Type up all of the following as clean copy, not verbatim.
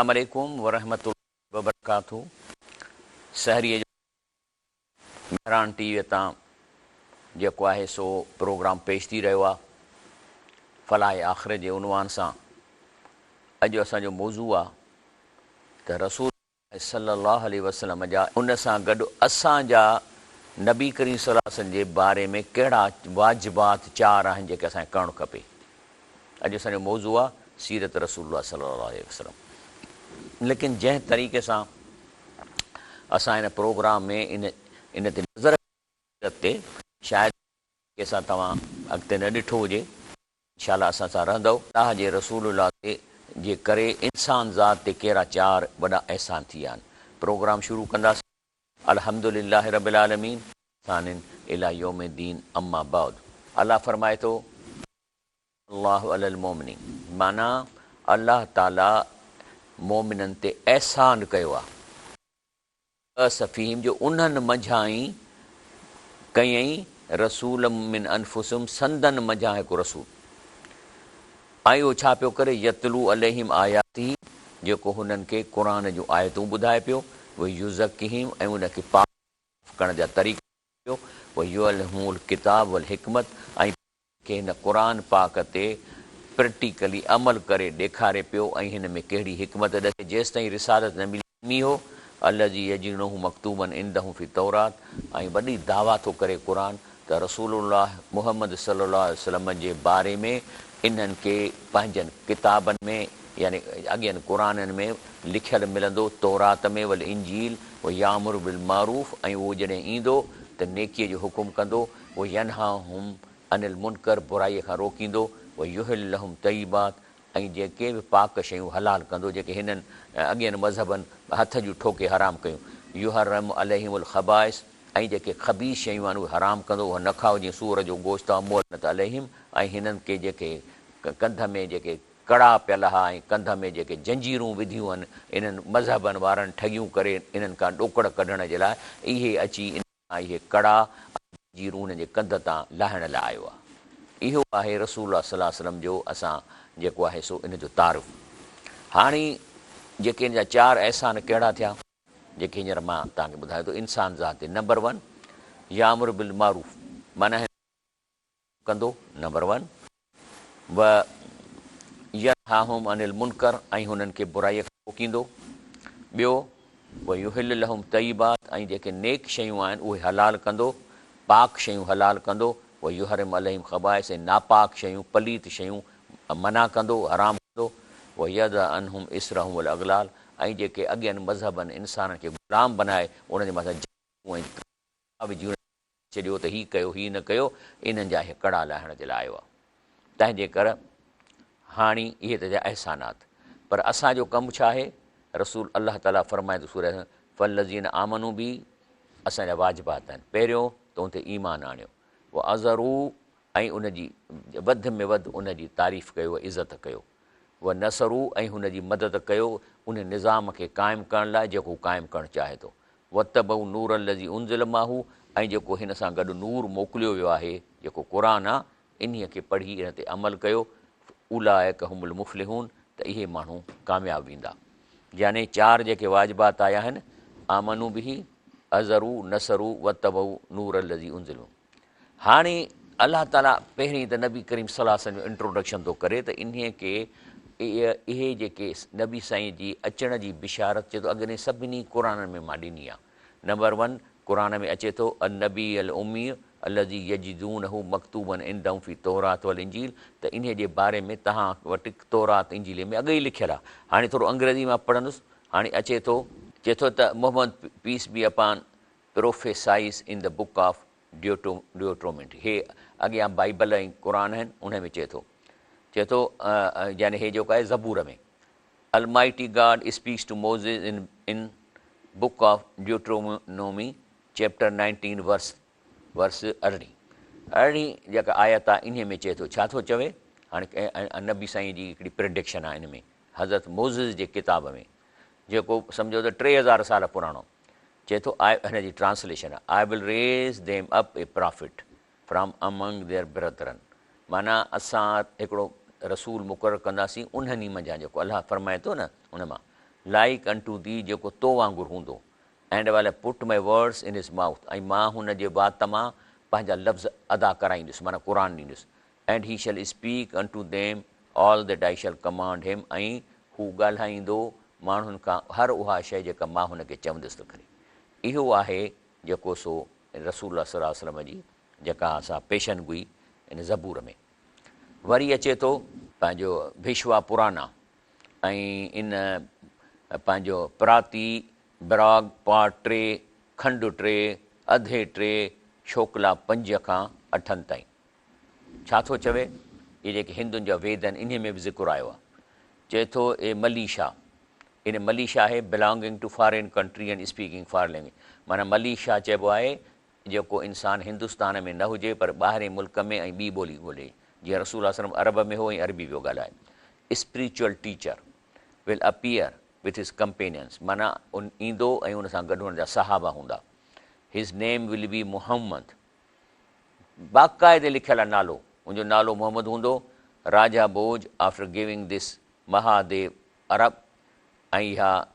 السلام عليڪم ورحمة الله وبرڪاته سحريء جو مهراڻ ٽي وي تان جيڪو آهي سو پروگرام پيش ٿي رهيو آهي فلاح آخرت جي عنوان سان. اڄ اسان جو موضوع آهي ته رسول الله صلي الله عليه وسلم جا ان سان گڏ اسان جا نبي ڪريم صلي الله عليه وسلم جي باري ۾ ڪهڙا واجبات چار آهن جيڪي اسان کي ڪرڻ کپي. اڄ اسان جو موضوع آهي سيرت رسول الله صلي الله عليه وسلم. ليڪن جنهن طريقي سان اسان هن پروگرام ۾ ان ان تي نظر سيرت تي شايد طريقي سان توهان اڳتي نه ڏٺو هجي. انشاء الله اسان سان رهندؤ. الله جي رسول الله تي جي ڪري انسان ذات تي ڪهڙا چار وڏا احسان ٿي ويا آهن. پروگرام شروع ڪنداسين. الحمد لله رب العالمين احسان الي يوم الدين اما بعد الله فرمائي ٿو. الله علي المومنين معنيٰ الله تعالي مؤمنن تي احسان ڪيو آهي. بعث فيهم جو انهن منجهان ئي ڪيائين رسولا من انفسهم سندن منجهان هڪ رسول ۽ اهو ڇا پيو ڪري يتلو عليهم آياته جيڪو هنن کي قرآن جون آيتون ٻڌائي پيو ويزڪيهم ۽ انهن کي پاڪ صاف ڪرڻ جا طريقا ٻڌائي پيو ويعلمهم الڪتاب والحڪمت ۽ کي هن قرآن پاڪ تي پريڪٽيڪلي عمل ڪري ڏيکاري پيو ۽ هن ۾ ڪهڙي حڪمت ڏسي جيستائين رسالت نه ملي امي هو الذي يجدونه مڪتوبا عندهم في التوراة ۽ وڏي دعويٰ ٿو ڪري قرآن ته رسول الله محمد صلي الله عليه وسلم جي باري ۾ انهن کي پنهنجن ڪتابن ۾ يعني اڳين قرآنن ۾ لکيل ملندو تورات ۾ والانجيل ويامر بالمعروف ۽ اهو جڏهن ايندو ته نيڪيء جو حڪم ڪندو وينهاهم عن المنڪر برائيء کان روڪيندو، ويحل لهم طيبات ۽ جيڪي به پاڪ شيون حلال ڪندو جيڪي هنن اڳين مذهبن هٿ جون ٺوڪي حرام ڪيون، يحرم عليهم الخبائث ۽ جيڪي خبيث شيون آهن اهي حرام ڪندو اهي نه کائو جيئن سوئر جو گوشت آهي مولت عليهم ۽ هنن کي جيڪي ڪنڌ ۾ جيڪي ڪڙا پيل ها ۽ ڪنڌ ۾ جيڪي جنجيرون وڌيون هن انهن مذهبن وارن ٺڳيون ڪري انهن کان ڏوڪڙ ڪڍڻ جي لاء اهي اچي اهي ڪڙا ۽ زنجيرون هن جي ڪنڌ تان لاهڻ لاء آيو آهي. اهو آهي رسول الله صلي الله عليه وسلم جو اسان جيڪو آهي سو ان جو تعارف. هاڻي جيڪي ان جا چار احسان ڪهڙا ٿيا جيڪي هينئر مان توهان کي ٻڌايان ٿو انسان ذات تي نمبر ون يامر بالمعروف معنيٰ هن ڪندو نمبر ون و ينهاهم عن المنڪر ۽ هنن کي برائيء کان روڪيندو ٻيو و يحل لهم طيبات ۽ جيڪي نيڪ شيون آهن اهي حلال ڪندو پاڪ شيون حلال ڪندو و يحرم عليهم خبائث ۽ ناپاڪ شيون پليت شيون منع ڪندو حرام ڪندو و يضع عنهم اصرهم والاغلال ۽ جيڪي اڳين مذهبن انسانن کي غلام بنائي انهن جي مٿان جنجيرون ۽ وجهي ڇڏيو ته هي ڪيو هي نه ڪيو، انهن جا اهي ڪڙا لاهڻ جي لاء آيو آهي. تنهن جي ڪر هاڻي اهي ته ٿيا احسانات. پر اسان جو ڪم ڇا آهي؟ رسول الله تعاليٰ فرمائي ٿو سورة فالذين آمنوا به اسان جا واجبات آهن. پهريون ته ان تي ايمان آڻيو. وعزروا ۽ ان جي وڌ ۾ وڌ ان جي تعريف ڪيو ۽ عزت ڪيو. ونصروا ۽ هن جي مدد ڪيو ان نظام کي قائم ڪرڻ لاء جيڪو هو قائم ڪرڻ چاهي ٿو. واتبعوا النور الذي انزل معه ۽ جيڪو هن سان گڏ نور موڪليو ويو آهي، جيڪو قرآن آ، انهيء کي پڙهي ان تي عمل ڪيو، اولئک هم المفلحون ته اهي ماڻهو ڪامياب ويندا. يعني چار جيڪي واجبات آيا آهن، آمنوا به، عزروا، نصروا، واتبعوا النور الذي انزل. هاڻي الله تعاليٰ پهرين ته نبي ڪريم صلي الله عليه وسلم جو انٽروڊڪشن ٿو ڪري ته انهيء کي اهي جيڪي نبي سائين جي اچڻ جي بشارت چئي ٿو اڳ ۾ سڀني قرآنن ۾ مان ڏني آهي. نمبر ون قرآن ۾ اچي ٿو النبي الامي الذي يجدونه مڪتوبا عندهم في التوراة والانجيل ته انهيء جي باري ۾ توهان وٽ تورات انجيل ۾ اڳ ئي لکيل آهي. هاڻي ٿورو انگريزي مان پڙهندس. هاڻي اچي ٿو. چئي ٿو ته Muhammad peace be upon prophesies in the book of Deuteronomy هي اڳيان بائيبل ۽ قرآن آهن انهي ۾ چئي ٿو چئي ٿو يعني هي جيڪو آهي زبور ۾ Almighty God speaks to Moses in in book of Deuteronomy chapter 19 verse verse ارڙهين ارڙهين جيڪا آيت آهي انهي ۾ چئي ٿو ڇا ٿو چوي هاڻي نبي سائين جي هڪڙي پريڊڪشن آهي ان ۾ حضرت موزز جي ڪتاب ۾ جيڪو سمجهو ته 3000 سال پراڻو چئي ٿو آء هن جي ٽرانسليشن آهي I will raise them up a prophet from among their brethren معنيٰ اسان هڪڙو رسول مقرر ڪنداسين انهن ئي منجهان جيڪو الله فرمائي ٿو نه ان مان Like unto thee جيڪو تو وانگر هوندو، and I will put my words in his mouth ۽ مان هن جي وات مان پنهنجا لفظ ادا ڪرائيندس، معنيٰ قرآن ڏيندس، and he shall speak unto them all that I shall command him ۽ هو ڳالهائيندو ماڻهن کان هر اها شيء جيڪا مان هن کي چوندس ته ڪري. اهو آهي جيڪو سو رسول الله صلي الله عليه وسلم جي جيڪا سا پيشن گوئي ان زبور ۾. وري اچي ٿو پنهنجو ڀشوا پرانا ۽ ان پنهنجو پراتي براگ پارٽ ٽي، کنڊ ٽي، اڌي ٽي، شوڪلا پنج کان اٺن تائين. ڇا ٿو چوي؟ اهي جيڪي هندن جا ويد آهن انهي ۾ به ذڪر آيو آهي. چئي ٿو اي مليشا، ان مليشا آهي belonging to foreign country and speaking foreign language معنيٰ مليشا چئبو آهي جيڪو انسان هندستان ۾ نه هجي پر ٻاهرين ملڪ ۾ ۽ ٻي ٻولي ٻولي جيئن رسول الله صلعم عرب ۾ هو ۽ عربي پيو ڳالهائي Spiritual teacher will appear with his companions معنيٰ ان ايندو ۽ ان سان گڏ هن جا صحابه هوندا His name will be Muhammad باقاعدي لکيل آهي نالو ان جو نالو محمد هوندو Raja Bhoj after giving this Mahadev Arab ۽ اها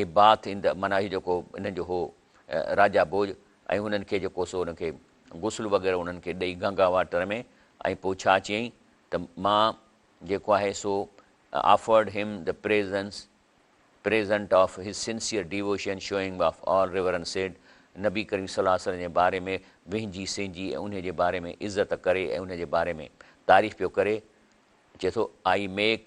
a bath in the معنيٰ هي جيڪو انهن جو هو راجا ڀوڄ ۽ هنن کي جيڪو سو انهن کي غسل وغيره انهن کي ڏئي گنگا واٽر ۾ ۽ پوء ڇا چيائين ته مان جيڪو آهي سو offered him the presence present of his sincere devotion showing of all reverence said نبي ڪريم صلي الله عليه وسلم جي باري ۾ وهنجي سهنجي ۽ انهي جي باري ۾ عزت ڪري ۽ انهي جي باري ۾ تعريف پيو ڪري چئي ٿو I make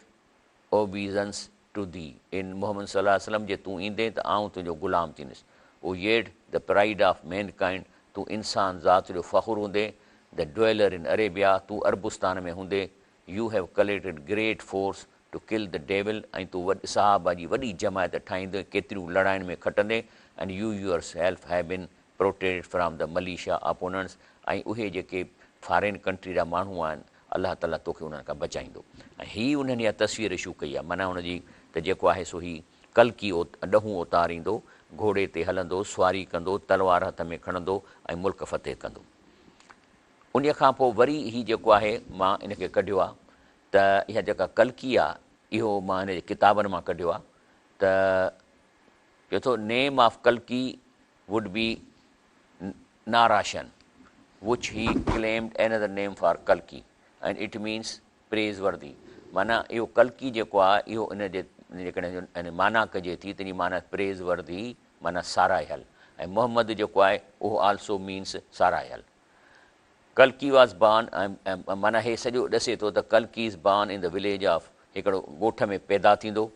obeisance to thee اي محمد صلي الله عليه وسلم جي تون ايندين ته آئون تنهنجو غلام ٿيندس O yet the pride of mankind تون انسان ذات جو فخر هوندين the dweller in Arabia تون عربستان ۾ هوندين you have collected great force to kill the devil ۽ تون وڏ صحابه جي وڏي جماعت ٺاهيندين ڪيتريون لڙاين ۾ کٽندين and you yourself have been protected from the militia opponents ۽ اهي جيڪي فارين ڪنٽري جا ماڻهو آهن الله تعاليٰ توکي انهن کان بچائيندو ۽ هي انهن اها تصوير اشو ڪئي آهي معنيٰ ان جي ته جيڪو آهي سو هي ڪلڪي ڏهون اوتار ايندو گهوڙي تي هلندو سواري ڪندو تلوار هٿ ۾ کڻندو ۽ ملڪ فتح ڪندو انهيء کان پوء وري هي جيڪو آهي مان ان کي ڪڍيو آهي ته اها جيڪا ڪلڪي آهي اهو مان هن جي ڪتابن مان ڪڍيو آهي ته چئي ٿو name of Kalki would be Narashan which he claimed another name for Kalki and it means praiseworthy معنيٰ اهو ڪلڪي جيڪو آهي اهو ان جي جيڪڏهن معنيٰ ڪجي ٿي ته ان جي معنيٰ praiseworthy معنيٰ ساراهيل ۽ محمد جيڪو آهي اهو also means ساراهيل. ڪلڪي واز بارن معنيٰ هي سڄو ڏسي ٿو ته Kalki is born in the village of هڪڙو ڳوٺ ۾ پيدا ٿيندو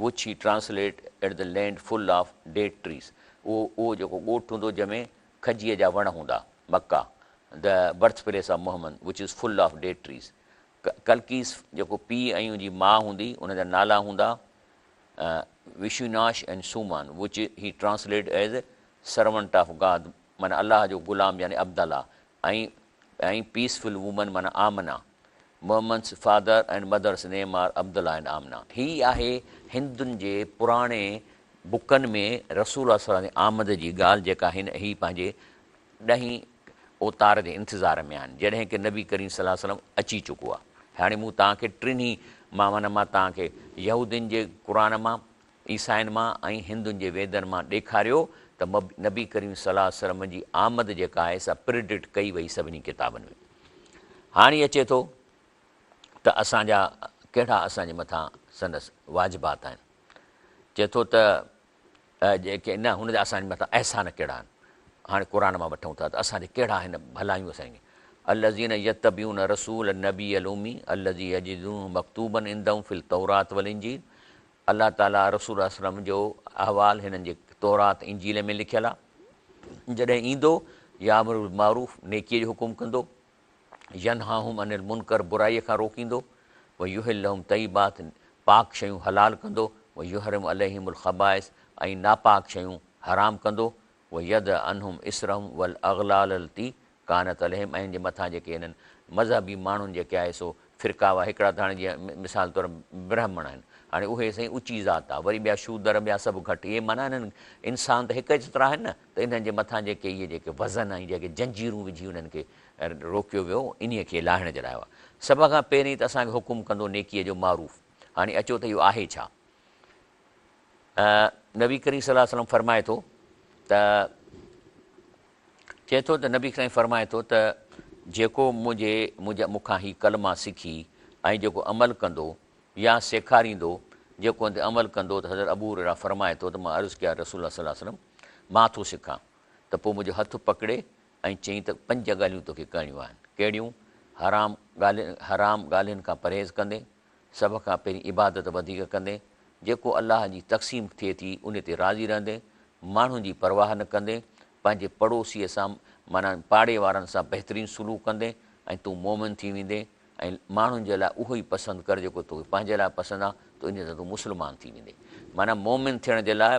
which he translate at the land full of date trees اهو اهو جيڪو ڳوٺ هوندو جنهن ۾ کجيء جا وڻ هوندا مڪه the birth place of Muhammad which is full of date trees Kalki's جيڪو پيء ۽ ان جي ماء هوندي ان جا نالا هوندا Vishwanash and Suman which he translate as servant of God معنيٰ الله جو غلام يعني عبدالله ۽ ۽ پيسفل وومن معنيٰ Amna Muhammad's father and mother's name are Abdullah and Amina. هي آهي هندن جي پراڻي بڪن ۾ رسول الله صلي الله جي آمد جي ڳالهه جيڪا هن هي پنهنجي ڏهين اوتار جي انتظار ۾ آهن جڏهن ڪه نبي ڪريم صلي الله عليه وسلم اچي چڪو آهي هاڻي مون توهان کي ٽنهي مان معنيٰ مان توهان کي يهودين جي قرآن مان عيسائين مان ۽ هندن جي ويدن مان ڏيکاريو ته نبي ڪريم صلي الله عليه وسلم جي آمد جيڪا آهي سا پريڊڪٽ ڪئي وئي سڀني ڪتابن ۾. هاڻي اچي ٿو ته اسان جا ڪهڙا اسان جي مٿان سندس واجبات آهن. چئي ٿو ته جيڪي نه هن جا اسان جي مٿان احسان ڪهڙا آهن. هاڻي قرآن مان وٺون ٿا ته اسان تي ڪهڙا هن ڀلايون اسان کي الذين يتبعون رسول النبي الامي الذي يجدونه مڪتوبا عندهم في التوراة والانجيل الله تعاليٰ رسول الله صلي الله عليه وسلم جو احوال هنن جي تورات انجيل ۾ لکيل آهي. جڏهن ايندو يامر بالمعروف نيڪيء جو حڪم ڪندو، ينهاهم عن المنڪر برائيء کان روڪيندو، ويحل لهم طيبات پاڪ شيون حلال ڪندو، ويحرم عليهم الخبائث ۽ ناپاڪ شيون حرام ڪندو، ويضع عنهم اصرهم والاغلال التي ڪانت عليهم ۽ هن جي مٿان جيڪي هنن مذهبي ماڻهن جيڪي آهي سو فرقا هئا هڪڙا ته هاڻي جيئن مثال طور برهمڻ آهن هاڻي اهي سائين اچي ذات آ وري ٻيا شودر ٻيا سڀ گهٽ اهي معنيٰ هنن انسان ته هڪ جيترا آهن نه ته انهن جي مٿان جيڪي اهي جيڪي وزن ۽ جيڪي جنجيرون وجهي انهن کي روڪيو ويو انهي کي لاهڻ جي لاء هئا سڀ کان پهرين ته اسان کي حڪم ڪندو نيڪيء جو معروف هاڻي اچو ته اهو آهي ڇا؟ نبي ڪريم صلي الله عليه وسلم فرمائي ٿو ته چئي ٿو ته نبي سائين فرمائي ٿو ته جيڪو منهنجي منهنجا مون کان هي ڪلما سکي ۽ جيڪو عمل ڪندو يا سيکاريندو جيڪو ان تي عمل ڪندو ته حضرت ابو هريره فرمائي ٿو ته مان عرض ڪيا رسول الله صلي الله عليه وسلم مان ٿو سکان ته پوء منهنجو هٿ پڪڙي ۽ چيائين ته پنج ڳالهيون توکي ڪرڻيون آهن ڪهڙيون حرام ڳالهين حرام ڳالهين کان پرهيز ڪندين سڀ کان پهرين عبادت وڌيڪ ڪندين، جيڪو الله جي تقسيم ٿئي ٿي ان تي راضي رهندين، ماڻهن جي پرواهه نه ڪندين، پنهنجي پڙوسيء سان معنيٰ پاڙي وارن سان بهترين سلوڪ ڪندين ۽ تون مؤمن ٿي ويندين ۽ ماڻهن جي لاء اهو ئي پسند ڪر جيڪو توکي پنهنجي لاء پسند آ ته انهيء سان تون مسلمان ٿي ويندين. معنيٰ مؤمن ٿيڻ جي لاء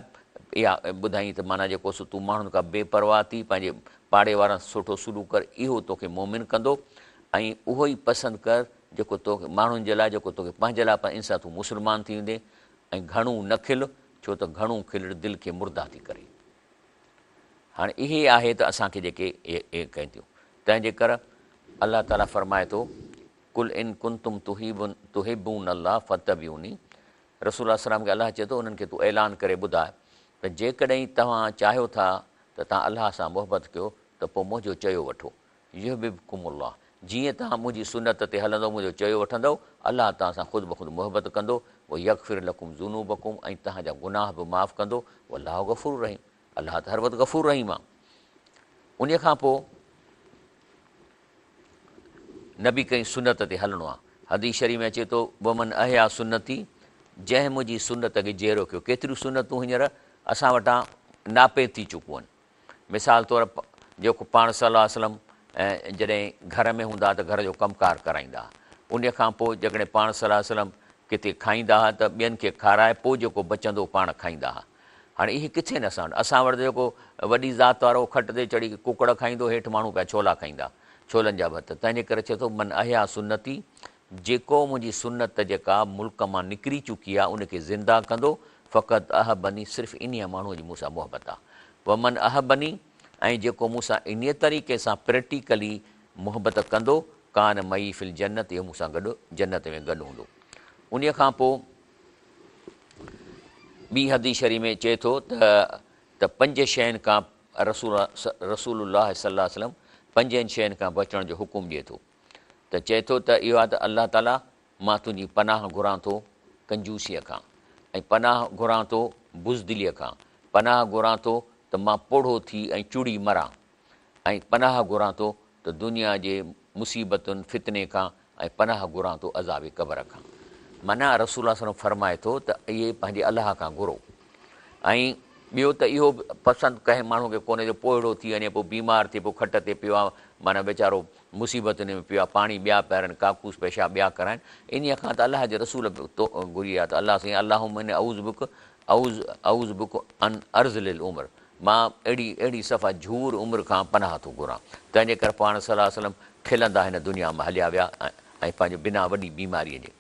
اها ٻڌائين ته معنيٰ جيڪو سو تون ماڻهن کان بي پرواهه ٿي پنهنجي پاڙي وارن سان سٺو سلوڪ ڪر اهو توکي مؤمن ڪندو ۽ اهو ئي پسند ڪر جيڪو توکي ماڻهن جي لاء جيڪو توکي پنهنجي لاء پر ان سان تون مسلمان ٿي ويندين ۽ گهڻو نه کل ڇو ته گهڻو کلڻ دل کي مرده ٿي ڪري. هاڻي اهي آهي ته اسان کي جيڪي اهي ڪين ٿيون تنهن جي ڪر الله تعالي فرمائي ٿو قل ان ڪنتم تحبون الله فاتبعوني رسول الله صلي الله عليه وسلم کي الله چئي ٿو انهن کي تون اعلان ڪري ٻڌاء ته جيڪڏهن توهان چاهيو ٿا ته توهان الله سان محبت ڪيو ته پوء منهنجو چيو وٺو يحببڪم الله، جيئن توهان منهنجي سنت تي هلندؤ، منهنجو چيو وٺندؤ، الله توهان سان خود بخود محبت ڪندو، ويغفر لڪم ذنوبڪم ۽ توهان جا گناهه به معاف ڪندو، والله غفور رحيم، الله ته هر وقت غفور رحيم آهي. انهيء کان پوء نبي ڪريم سنت تي هلڻو آهي. حديث شريف ۾ اچي ٿو، ومن احيا سنتي، جنهن منهنجي سنت کي جيئرو ڪيو. ڪيتريون سنتون هينئر اسان وٽان ناپيد ٿي چڪون آهن. مثال طور جيڪو پاڻ صلي الله عليه وسلم جڏهن گهر ۾ هوندا ته گهر جو ڪم ڪار ڪرائيندا ها انهي کان پوء جيڪڏهن پاڻ صلي الله عليه وسلم ڪٿي کائيندا ها ته ٻين کي کارائي پوء جيڪو بچندو پاڻ کائيندا ها هاڻي اهي ڪٿي آهن اسان وٽ اسان وٽ ته جيڪو وڏي ذات وارو کٽ تي چڙهي ڪڪڙ کائيندو هيٺ ماڻهو پيا ڇولا کائيندا ڇولن جا ڀت تنهن جي ڪري چئي ٿو من احيا سنتي جيڪو منهنجي سنت جيڪا ملڪ مان نڪري چڪي آهي ان کي زنده ڪندو، فقد احبني صرف انهيء ماڻهوء جي مون سان محبت آهي. ومن احبني ۽ جيڪو مون سان انهيء طريقي سان پريڪٽيڪلي محبت ڪندو، ڪان معي في الجنت اهو مون سان گڏ جنت ۾ گڏ هوندو. انهيء کان پوء ٻي حديث شريف ۾ چئي ٿو ته ته پنج شين کان رسول رسول الله صلي الله عليه وسلم پنجن شين کان بچڻ جو حڪم ڏئي ٿو. ته چئي ٿو ته اهو آهي ته الله تعاليٰ مان تنهنجي پناهه گهران ٿو ڪنجوسيء کان ۽ پناهه گهران ٿو بزدليء کان، پناهه گهران ٿو ته مان پوڙهو ٿي ۽ چڙي مران ۽ پناهه گهران ٿو ته دنيا جي مصيبتن، فتني، کان ۽ پناهه گهران ٿو عذاب قبر کان. معنيٰ رسول الله صلعم فرمائي ٿو ته اهي پنهنجي الله کان گهرو ۽ ٻيو ته اهو به پسند ڪنهن ماڻهو کي ڪونهي جو پوڙهو ٿي وڃي پوء بيمار ٿئي پوء کٽ تي پيو آهي معنيٰ ويچارو مصيبتن ۾ پيو آهي پاڻي ٻيا پيارن ڪاڪوس پيشاب ٻيا ڪرائن انهيء کان ته الله جي رسول به تو گهري آهي ته الله سائين اللهم اني اعوذ بک اعوذ اعوذ بک ان ارذل العمر مان اهڙي اهڙي صفا جهور عمر کان پناهه ٿو گهران تنهن جي ڪري پاڻ صلي الله عليه وسلم کلندا هن دنيا مان هليا ويا ۽ پنهنجو بنا وڏي بيماريء جي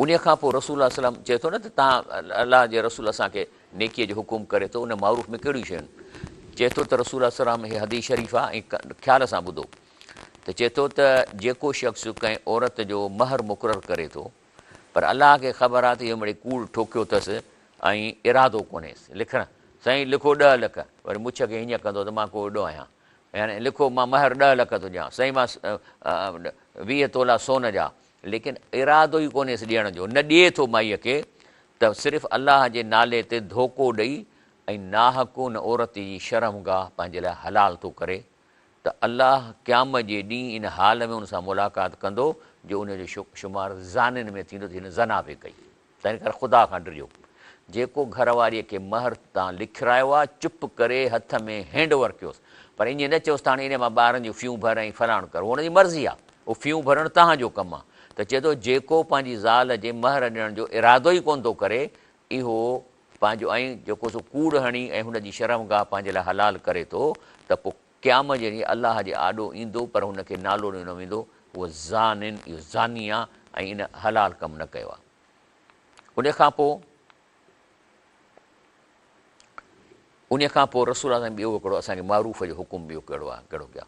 انهيء کان پوء رسول الله صلي الله عليه وسلم چئي ٿو نه ته توهان الله جي رسول اسان کي نيڪيء جو حڪم ڪري ٿو ان معروف ۾ ڪهڙيون شيون چئي ٿو ته رسول الله صلي الله عليه وسلم هي حديث شريف آهي ۽ خيال سان ٻڌو ته چئي ٿو ته جيڪو شخص ڪنهن عورت جو مهر مقرر ڪري ٿو پر الله کي خبر آهي ته اهو مڙئي ڪوڙ ٺوڪيو اٿس ۽ ارادو ڪونهيس لکڻ سائين لکو ڏهه لک وري مڇ کي هيئن ڪندو ته مان ڪو ايڏو آهيان يعني لکو مان مهر ڏهه لک ٿو ڏيان سائين مان 20 تولا سون جا ليڪن ارادو ئي ڪونهيس ڏيڻ جو، نه ڏئي ٿو مائيء کي ته صرف الله جي نالي تي ڌوڪو ڏئي ۽ ناحق ان عورت جي شرمگاهه پنهنجي لاء حلال ٿو ڪري ته الله قيامت جي ڏينهن ان حال ۾ ان سان ملاقات ڪندو جو ان جو شمار زانين ۾ ٿيندو ته هن زنا پئي ڪئي. تنهن ڪري خدا کان ڊڄو. جيڪو گهر واريء کي مهر تان لکرايو آ، چپ ڪري هٿ ۾ هينڊ اوور ڪيوس. پر ائين نه چئوس ته هاڻي انهيء مان ٻارن جون فيون ڀر ۽ فلاڻو ڪر. اهو هن جي مرضي آ. اهو فيون ڀرڻ توهان جو ڪم آ. ته چئي ٿو جيڪو پنهنجي زال جي مهر ڏيڻ جو ارادو ئي ڪونه ٿو ڪري، اهو پنهنجو ۽ جيڪو سو ڪوڙ هڻي ۽ هن جي شرمگاهه پنهنجي لاء حلال ڪري ٿو ته پوء قيامت جي ڏينهن الله جي آڏو ايندو پر هن کي نالو ڏنو ويندو هو زان اهو زاني آ ۽ ان حلال ڪم نه ڪيو آ. ان کان پوء ان کان پوء رسول الله ٻيو هڪڙو اسان کي معروف جو حڪم ٻيو ڪهڙو آ ڪهڙو ڪيا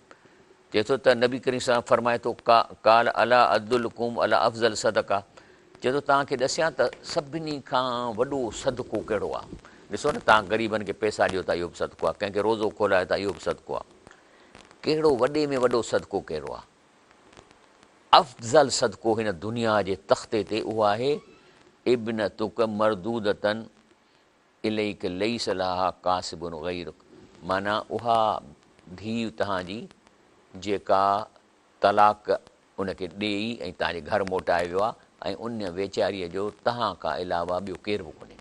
چئي ٿو ته نبي ڪريم صلي الله عليه وسلم فرمائي ٿو قال الا ادلڪم علي افضل صدقه. چئي ٿو توهان کي ڏسيان ته سڀني کان وڏو صدقو ڪهڙو آهي؟ ڏسو نه توهان غريبن کي پئسا ڏيو ٿا اهو به صدقو آهي، ڪنهن کي روزو کولايو ٿا اهو به صدقو آهي. ڪهڙو وڏي ۾ وڏو صدقو ڪهڙو آهي؟ افضل صدقو هن دنيا جي تختي تي اهو آهي ابنتک مردودة اليک ليس لها ڪاسب غيرک معنيٰ اها ڌيء توهان جي جيڪا طلاق ان کي ڏيئي ۽ توهان جي گهر موٽايو ويو آهي ۽ ان ويچاريء جو توهان کان علاوه ٻيو ڪير به ڪونهي.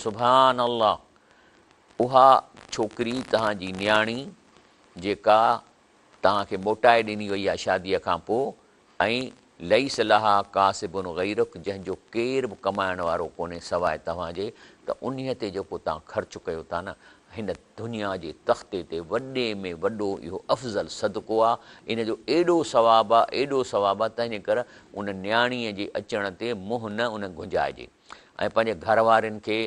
سبحان الله! اها ڇوڪري توهان جي نياڻي جيڪا توهان کي موٽائي ڏني وئي آهي شاديء کان پوء ۽ ليس لها ڪاسب غيرک جنهن جو ڪير به ڪمائڻ وارو ڪونهي سواء توهان جي ته انهيء تي جيڪو توهان خرچ ڪيو ٿا نه هن دنيا جي تختي تي وڏي ۾ وڏو اهو افضل صدقو آ ان جو ايڏو ثواب آ ايڏو ثواب آ تنهنجي ڪر ان نياڻيء جي اچڻ تي منهن نه ان گهنجائجي ۽ پنهنجي گهر وارين کي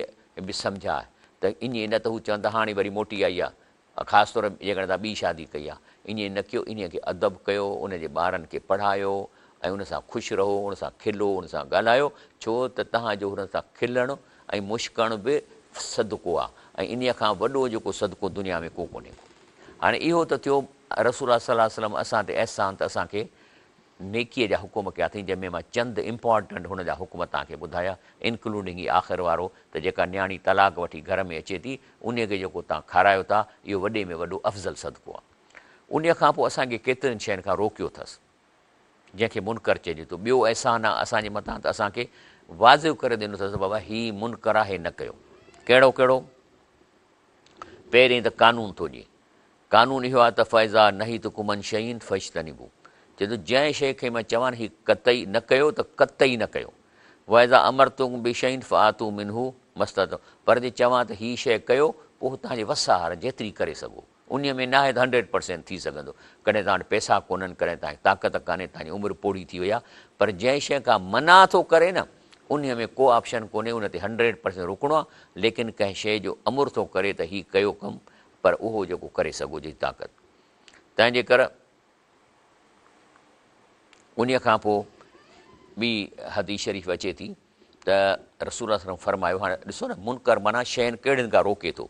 به سمجهاء ته ائين نه ته هو چون ته هاڻي وري موٽي آئي آ خاص طور جيڪڏهن توهان ٻي شادي ڪئي آهي، ائين نه ڪيو، انهيء کي ادب ڪيو، ان جي ٻارن کي پڙهايو ۽ ان سان خوش رهو، ان سان کلو، ان سان ڳالهايو، ڇو ته توهان جو هن سان کلڻ ۽ مشڪڻ به صدقو آهي ۽ انهيء کان وڏو جيڪو صدقو دنيا ۾ ڪو ڪونهي ڪو. هاڻي اهو ته ٿيو رسول الله صلي الله عليه وسلم اسان تي احسان ته اسان کي نيڪيء جا حڪم ڪيا اٿئين جنهن ۾ مان چند امپارٽنٽ هن جا حڪم توهان کي ٻڌايا انڪلوڊنگ هي آخر وارو ته جيڪا نياڻي طلاق وٺي گهر ۾ اچي ٿي انهيء کي جيڪو توهان کارايو ٿا اهو وڏي ۾ وڏو افضل صدقو آهي. انهيء کان پوء اسان کي ڪيترين شين کان روڪيو اٿس جنهن کي منڪر چئجي ٿو. ٻيو احسان آهي اسان جي مٿان ته اسان کي واضح ڪري ڏنو اٿس ته بابا هي منڪر آهي نه ڪيو. ڪهڙو ڪهڙو؟ پهرين ته قانون ٿو ڏئي. قانون اهو آهي ته فاذا نهيتڪم عن شيء فاجتنبوه چئي ٿو جنهن شيء کي مان چوان هي قطعي نه ڪيو ته قطعي نه ڪيو واذا امرتڪم بشيء فاتوا منه ما استطعتم پر جي چوان ته هي شيء ڪيو پوء توهان جي وس آهر جيتري ڪري سگهو انهيء ۾ ناهي ته هنڊريڊ پرسينٽ ٿي سگهندو ڪڏهن توهان وٽ پئسا ڪونهن ڪڏهن توهان کي طاقت ڪانهي توهان جي عمر پوڙهي ٿي وئي آهي پر جنهن شيء کان منع ٿو ڪري نه انهيء ۾ ڪو آپشن ڪونهي ان تي هنڊريڊ پرسينٽ رڪڻو آهي ليڪن ڪنهن شيء جو امر ٿو ڪري ته هي ڪيو ڪم پر اهو جيڪو ڪري سگهو جي طاقت تنهن جي ڪر انهيء کان پوء ٻي حديث شريف اچي ٿي ته رسول الله صلي الله فرمايو هاڻي ڏسو نه منڪر معنيٰ شين ڪهڙين کان روڪي ٿو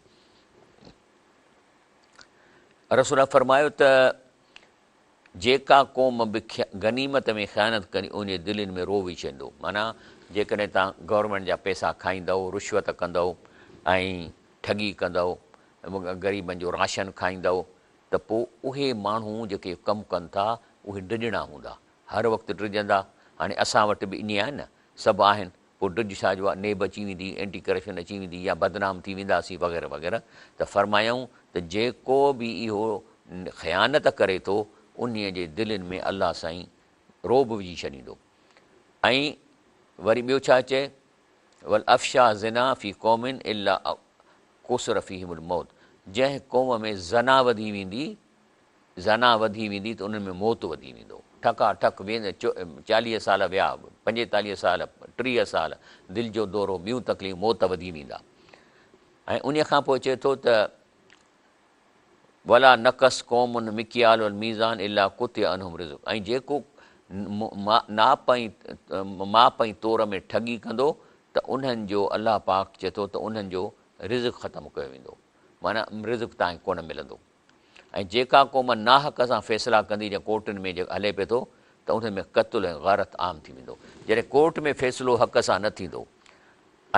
رسول الله فرمايو ته جيڪا قوم به غنيمت ۾ خيانت ڪندي ان جي دلين ۾ روء وجهندو معنيٰ جيڪڏهن توهان گورنمينٽ جا پئسا کائيندؤ رشوت ڪندؤ ۽ ٺڳي ڪندؤ، غريبن جو راشن کائيندؤ ته پوء اهي ماڻهو جيڪي ڪم ڪن ٿا اهي ڊڄڻا هوندا، هر وقت ڊڄندا، هاڻي اسان وٽ به ائين آهي نه، سڀ آهن، پوء ڊڄ ڇا جو آهي، نيب اچي ويندي، اينٽي ڪرپشن اچي ويندي يا بدنام ٿي وينداسين وغيره وغيره ته فرمايائون ته جيڪو به اهو خيانت ڪري ٿو انهيء جي دلين ۾ الله سائين رعب وجهي ڇڏيندو ۽ وري ٻيو ڇا چئي والافشا زنا في قوم الا ڪثر فيهم الموت جنهن قوم ۾ زنا وڌي ويندي زنا وڌي ويندي ته انهن ۾ موت وڌي ويندو ٺڪا ٺڪ ويند چاليهه سال ويا پنجيتاليهه سال ٽيهه سال دل جو دورو ٻيون تڪليف موت وڌي ويندا ۽ انهي کان پوء چئي ٿو ته ولا نقص قوم مڪيال والميزان الا قطع عنهم رزق ۽ جيڪو ناپ ۽ ماپ ۽ تور ۾ ٺڳي ڪندو ته انهن جو الله پاڪ چئي ٿو ته انهن جو رزق ختم ڪيو ويندو معنيٰ رزق تان کي ڪونه ملندو ۽ جيڪا قوم ناحق سان فيصلا ڪندي جيئن ڪورٽن ۾ جيڪو هلي پئي ٿو ته انهن ۾ قتل ۽ غارت عام ٿي ويندو جڏهن ڪورٽ ۾ فيصلو حق سان نه ٿيندو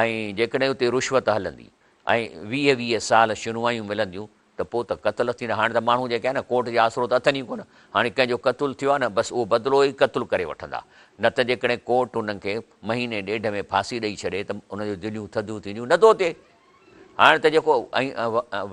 ۽ جيڪڏهن اتي رشوت هلندي ۽ ويهه ويهه سال شنوايون ملنديون ته پوء ته قتل ٿيندا. هاڻي ته ماڻهو جيڪي آهن نه ڪورٽ جو آسرو ته اٿن ئي ڪونه. هاڻي ڪنهن جو قتل ٿيو آهي نه بس اهو بدلو ئي قتل ڪري وٺندا. نه ته جيڪڏهن ڪورٽ انهن کي مهيني ڏيڍ ۾ ڦاسي ڏئي ڇڏي ته انهن جون دليون ٿڌيون ٿينديون. نه ٿو ٿئي. هاڻي ته جيڪو ۽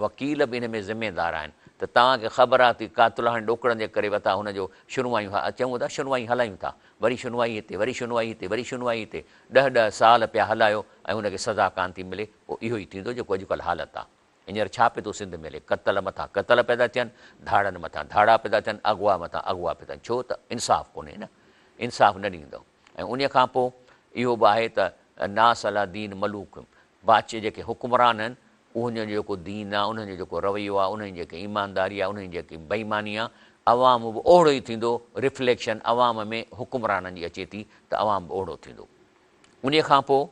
وڪيل به ان ۾ ذميدار آهن ته توهان کي خبر آهي ته قاتل هاڻي ڏوڪڙن جي ڪري وتا هن جو شنوايون چئون ٿا شنوائي هلايون ٿا. وري شنوائي هتي وري شنوائي هتي وري شنوائي هتي ڏهه ڏهه سال پيا هلايو ۽ هن کي سزا ڪانه ٿي ملي. پوء اهو ئي ٿيندو جيڪو اڄڪلهه حالت آ. هينئر ڇا پئي ٿو سنڌ ۾ هلي؟ قتل مٿان قتل پيا ٿا ٿين، ڌاڙن مٿان ڌاڙا پيا ٿا ٿين، اغوا مٿان اغوا پيا ٿين، ڇو ته انصاف ڪونهي نه، انصاف نه ڏيندؤ. ۽ انهيء کان پوء اهو به آهي ته ناس عليٰ دين ملوڪهم، بادشاهه جيڪي حڪمران آهن، انهن جو جيڪو دين آ، انهن جو جيڪو رويو آ، انهن جي جيڪي ايمانداري آ، انهن جي جيڪي بي ايماني آ، عوام به اوهڙو ئي ٿيندو، رفليڪشن عوام ۾ حڪمرانن جي اچي ٿي ته عوام به اوهڙو ٿيندو. انهيء کان پوء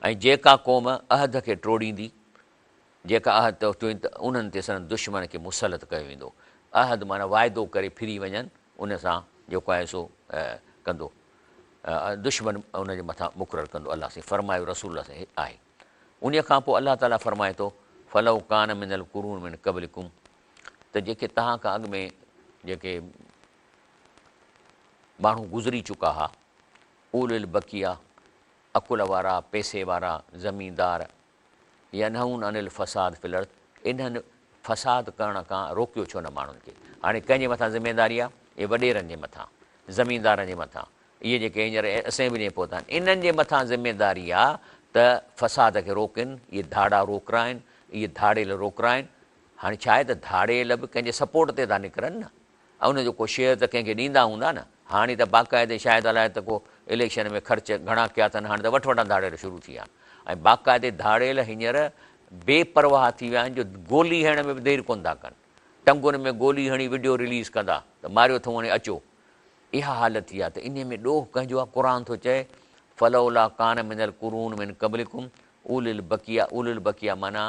۽ جيڪا قوم عهد کي ٽوڙيندي، جيڪا عهد ٽوڙيندي ته انهن تي سندن دشمن کي مسلط ڪيو ويندو. عهد معنيٰ واعدو ڪري ڦري وڃن، ان سان جيڪو آهي سو ڪندو. دشمن ان جي مٿان مقرر ڪندو الله سائين فرمايو رسول الله سائين آهي. انهيء کان پوء الله تعاليٰ فرمائي ٿو، فلو ڪان من القرون من قبلڪم ته جيڪي توهان کان اڳ ۾ جيڪي ماڻهو گذري چڪا ها، اولو البقيه، عقل وارا، پئسي وارا، زميندار، ينهون عن الفساد في الارض، انهن فساد ڪرڻ کان روڪيو ڇو نه ماڻهن کي؟ هاڻي ڪنهن جي مٿان ذميداري آهي؟ اهي وڏيرن جي مٿان، زميندارن جي مٿان، اهي جيڪي هينئر اسيمبلي ۾ پهتا آهن، انهن جي مٿان ذميداري آهي ته فساد کي روڪين، اهي ڌاڙا روڪرائين، اهي ڌاڙيل روڪرائين. هاڻي ڇا آهي ته ڌاڙيل به ڪنهن جي سپورٽ تي ٿا نڪرن نه. ان جو ڪو شيئر ته ڪنهن کي ڏيندا هوندا نه. هاڻي ته باقاعدي شايد الائي ته ڪو اليڪشن ۾ خرچ گهڻا ڪيا اٿن هاڻي ته وٺ وٺان ڌاڙيل شروع ٿي ويا آهن ۽ باقاعدي ڌاڙيل هينئر بي پرواهه ٿي ويا آهن جو گولي هڻڻ ۾ به دير ڪونه ٿا ڪن. ٽنگن ۾ گولي هڻي وڊيو رليز ڪندا ته ماريو اٿئون هاڻي اچو. اها حالت ٿي آهي ته انهي ۾ ڏوهه ڪنهن جو آهي قرآن ٿو چئي فلولا ڪان من القرون من قبلڪم اولي البقيه اولي البقيه معنيٰ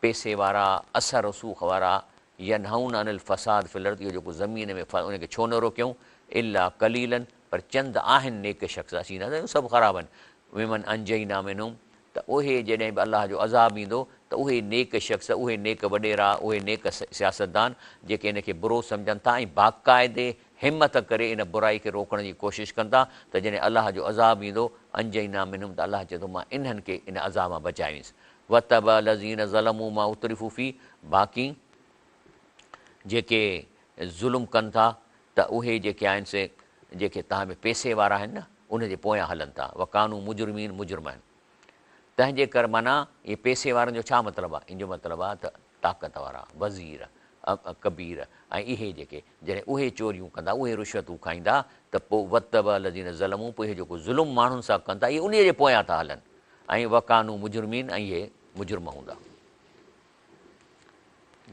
پئسي وارا، اثر رسوخ وارا، ينهون عن الفساد في الارض اهو جيڪو زمين ۾ ان کي ڇو نه روڪيائون، الا قليلا پر چند آهن نيڪ شخص اسين نه چئون سڀ خراب آهن، ممن انجينا منهم ته اهي جڏهن به الله جو عذاب ايندو ته اهي نيڪ شخص، اهي نيڪ وڏيرا، اهي نيڪ سياستدان جيڪي ان کي برو سمجهن ٿا ۽ باقاعدي همت ڪري ان برائي کي روڪڻ جي ڪوشش ڪن ٿا ته جڏهن الله جو عذاب ايندو انجينا منهم ته الله چئي ٿو مان انهن کي ان عذاب مان بچائيندس. واتبع الذين ظلموا ما اترفوا فيه باقي جيڪي ظلم ڪن ٿا ته اهي جيڪي آهن سي جيڪي توهان ۾ پئسي وارا آهن نه ان جي پويان هلن ٿا وڪانوا مجرمين مجرم آهن تنهن جي ڪر معنيٰ اهي پئسي وارن جو ڇا مطلب آهي ان جو مطلب آهي ته طاقت وارا وزير ڪبير ۽ اهي جيڪي جڏهن اهي چوريون ڪندا اهي رشوتون کائيندا ته پوء واتبع الذين ظلموا پوء اهي جيڪو ظلم ماڻهن سان ڪن ٿا اهي انهي جي پويان ٿا هلن ۽ وڪانو مجرمين ۽ اهي مجرم هوندا.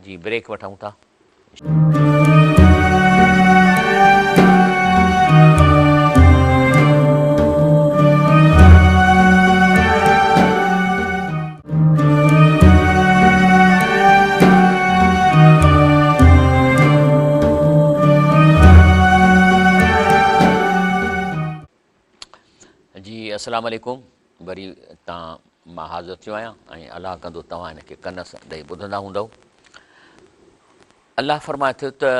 جي بريڪ وٺون ٿا. جي السلام عليڪم وري تان مان حاضر ٿيو آهيان ۽ الله ڪندو توهان هن کي ڪن سان ڏئي ٻڌندا هوندؤ الله فرمائي ٿو ته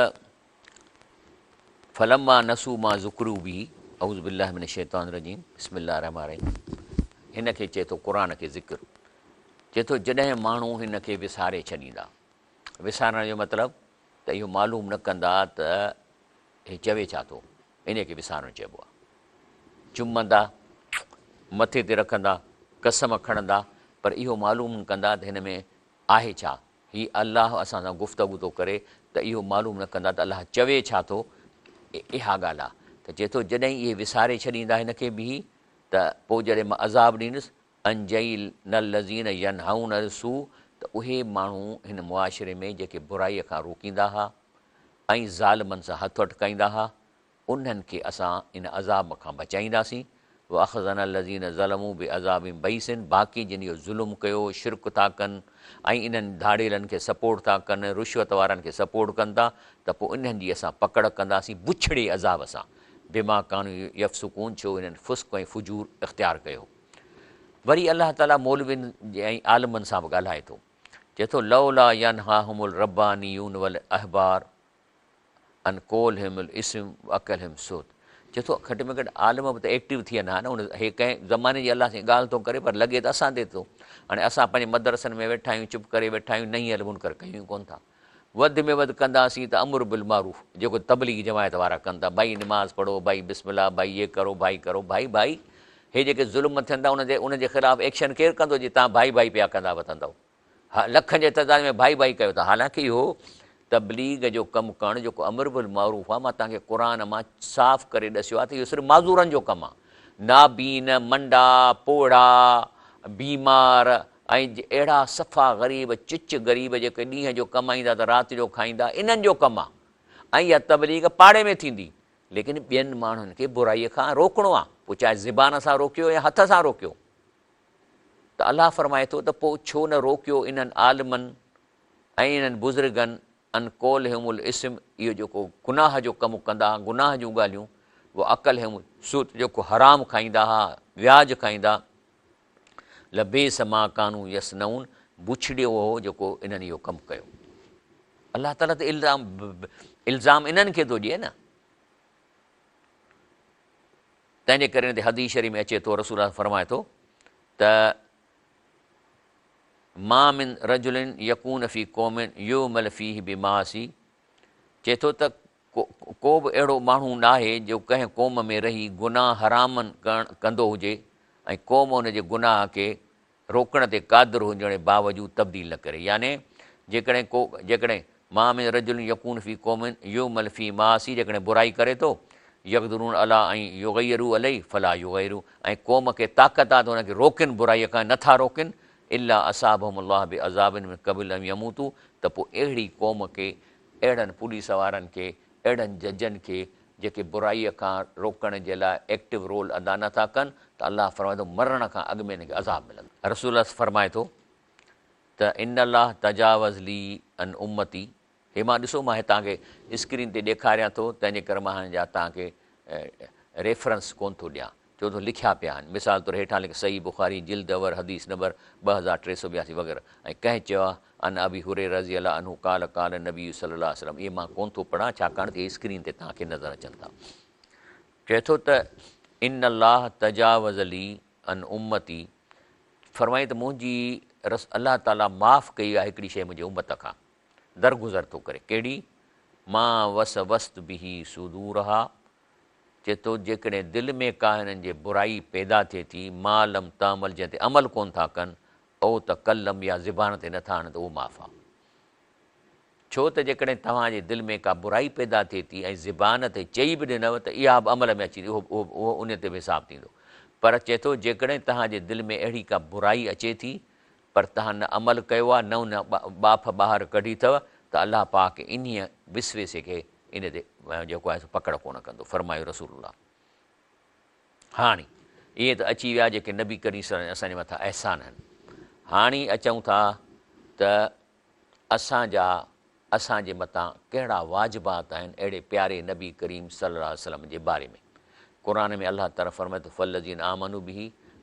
فلما نسو ما ذڪرو به اعوذ بالله من الشيطان الرجيم بسم الله الرحمن الرحيم هن کي چئي ٿو قرآن کي ذڪر چئي ٿو جڏهن ماڻهو هن کي وساري ڇڏيندا وسارڻ جو مطلب ته اهو معلوم نه ڪندا ته هي چوي ڇا ٿو انهيء کي وسارڻ چئبو آهي. چمندا، مٿي تي رکندا، قسم کڻندا، پر اهو معلوم نه ڪندا ته هن ۾ آهي ڇا؟ هي الله اسان سان گفتگو ٿو ڪري ته اهو معلوم نه ڪندا ته الله چوي ڇا ٿو؟ اها ڳالهه آهي ته چئي ٿو جڏهن اهي وساري ڇڏيندا هن کي به ته پوء جڏهن مان عذاب ڏيندس، انجينا الذين ينهون عن السوء ته اهي ماڻهو هن معاشري ۾ جيڪي برائيء کان روڪيندا ها ۽ ظالمن سان هٿ اٽڪائيندا ها، انهن کي اسان ان عذاب کان بچائينداسين، واخذنا الذين ظلموا بعذاب بئيس باقي جن اهو ظلم ڪيو، شرڪ ٿا ڪن ۽ انهن ڌاڙيلن کي سپورٽ ٿا ڪن، رشوت وارن کي سپورٽ ڪن ٿا ته پوء انهن جي اسان پڪڙ ڪنداسين بڇڙي عذاب سان، بما ڪانوا يفسقون ڇو انهن فسق ۽ فجور اختيار ڪيو. وري الله تعاليٰ مولوين ۽ عالمن سان به ڳالهائي ٿو. چئي ٿو لولا ينهاهم الربانيون والاحبار عن قولهم الاثم واڪلهم السحت چئي ٿو گهٽ ۾ گهٽ عالم به ته ايڪٽو ٿين ها نه ان هي ڪنهن زماني جي الله سائين ڳالهه ٿو ڪري پر لڳي ته اسان تي ٿو هاڻي اسان پنهنجي مدرسن ۾ ويٺا آهيون چپ ڪري ويٺا آهيون نهي المنڪر ڪيون ئي ڪونه ٿا وڌ ۾ وڌ ڪنداسين ته امر بالمعروف جيڪو تبليغ جماعت وارا ڪن ٿا ڀائي نماز پڙهو ڀائي بسم الله ڀائي يي ڪرو ڀائي ڪرو ڀائي ڀائي هي جيڪي ظلم ٿين ٿا ان جي ان جي خلاف ايڪشن ڪير ڪندو جي تان ڀائي ڀائي پيا ڪندا وتندؤ ها لکن جي تعداد ۾ ڀائي ڀائي ڪيو ٿا حالانڪه اهو تبليغ جو ڪم ڪرڻ جيڪو امر بالمعروف آهي مان توهان کي قرآن مان صاف ڪري ڏسيو آهي ته اهو صرف معذورن جو ڪم آهي نابين منڊا پوڙها بيمار ۽ اهڙا صفا غريب چچ غريب جيڪي ڏينهن جو ڪمائيندا ته رات جو کائيندا انهن جو ڪم آهي ۽ اها تبليغ پاڙي ۾ ٿيندي. ليڪن ٻين ماڻهن کي برائيء کان روڪڻو آ، پوء چاهي زبان سان روڪيو يا هٿ سان روڪيو. ته الله فرمائي ٿو ته پوء ڇو نه روڪيو انهن عالمن ۽ انهن بزرگن عن قولهم الاثم اهو جيڪو گناهه جو ڪم ڪندا ها، گناهه جون ڳالهيون، واڪلهم السحت جيڪو حرام کائيندا ها، وياج کائيندا، لبئس ما ڪانوا يصنعون بڇڙيو هو جيڪو انهن اهو ڪم ڪيو. الله تعاليٰ ته الزام الزام انهن کي ٿو ڏئي نه. تنهن جي ڪري ان تي حديث شريف ۾ اچي ٿو رسول الله فرمائي ٿو ته ما من رجل يڪون في قوم يعمل فيه بمعاصي چئي ٿو ته ڪو به اهڙو ماڻهو ناهي جو ڪنهن قوم ۾ رهي گناهه حرامن ڪرڻ ڪندو هجي ۽ قوم ان جي گناهه کي روڪڻ تي قادر هجڻ جي باوجود تبديل نه ڪري يعني جيڪڏهن ڪو جيڪڏهن ما من رجل يڪون في قوم يعمل في معاصي جيڪڏهن برائي ڪري ٿو يقدرون علي ان يغيروا عليه فلا يغيروا ۽ قوم کي طاقت آهي ته ان کي روڪن برائي کان نه ٿا روڪن الا اصابهم الله بعذاب من قبل ان يموتوا ته پوء اهڙي قوم کي اهڙن پوليس وارن کي، اهڙن ججن کي جيڪي برائيء کان روڪڻ جي لاء ايڪٽو رول ادا نه ٿا ڪن ته الله فرمائي ٿو مرڻ کان اڳ ۾ هن کي عذاب ملندو. رسول الله صه فرمائي ٿو ته ان الله تجاوز لي عن امتي هي مان ڏسو مان هي توهان کي اسڪرين تي ڏيکاريان ٿو تنهن جي ڪري مان هن جا توهان کي ريفرنس ڪونه ٿو ڏيان ڇو ته لکيا پيا آهن مثال طور هيٺان لک صحيح بخاري جلد اول حديث نمبر 2382 وغيره ۽ ڪنهن چيو آهي عن ابي هريره رضي الله عنه قال قال النبي صلي الله عليه وسلم اهي مان ڪونه ٿو پڙهان ڇاڪاڻ ته اهي اسڪرين تي توهان کي نظر اچن ٿا چئي ٿو ته ان الله تجاوز لي عن امتي فرمائي ته منهنجي رس الله تعالي معاف ڪئي آهي هڪڙي شيء منهنجي امت کان درگذر ٿو ڪري ڪهڙي ما وسوست به صدورها چئي ٿو، جيڪڏهن دل ۾ ڪا هنن جي برائي پيدا ٿئي ٿي، ما لم تعمل جنهن تي عمل ڪونه ٿا ڪن، او تڪلم يا زبان تي نٿا آڻن ته اهو معاف آهي. ڇو ته جيڪڏهن توهان جي دل ۾ ڪا برائي پيدا ٿئي ٿي ۽ زبان تي چئي به ڏنو ته اها به عمل ۾ اچي اهو اهو ان تي به حساب ٿيندو. پر چئي ٿو، جيڪڏهن توهان جي دل ۾ اهڙي ڪا برائي اچي ٿي پر توهان نه عمل ڪيو آهي نه ان ٻاڦ ٻاهر ڪڍي اٿو ته الله پاڪ انهيء وسوسي کي ان تي جيڪو آهي سو پڪڙ ڪونه ڪندو. فرمايو رسول الله هاڻي اهي ته اچي ويا جيڪي نبي ڪريم صلي الله عليه وسلم اسان جي مٿان احسان آهن. هاڻي اچون ٿا ته اسان جا اسان جي مٿان ڪهڙا واجبات آهن اهڙي پياري نبي ڪريم صلي الله عليه وسلم جي باري ۾ قرآن ۾ الله تعالي فرمائي ٿو فالذين آمنوا به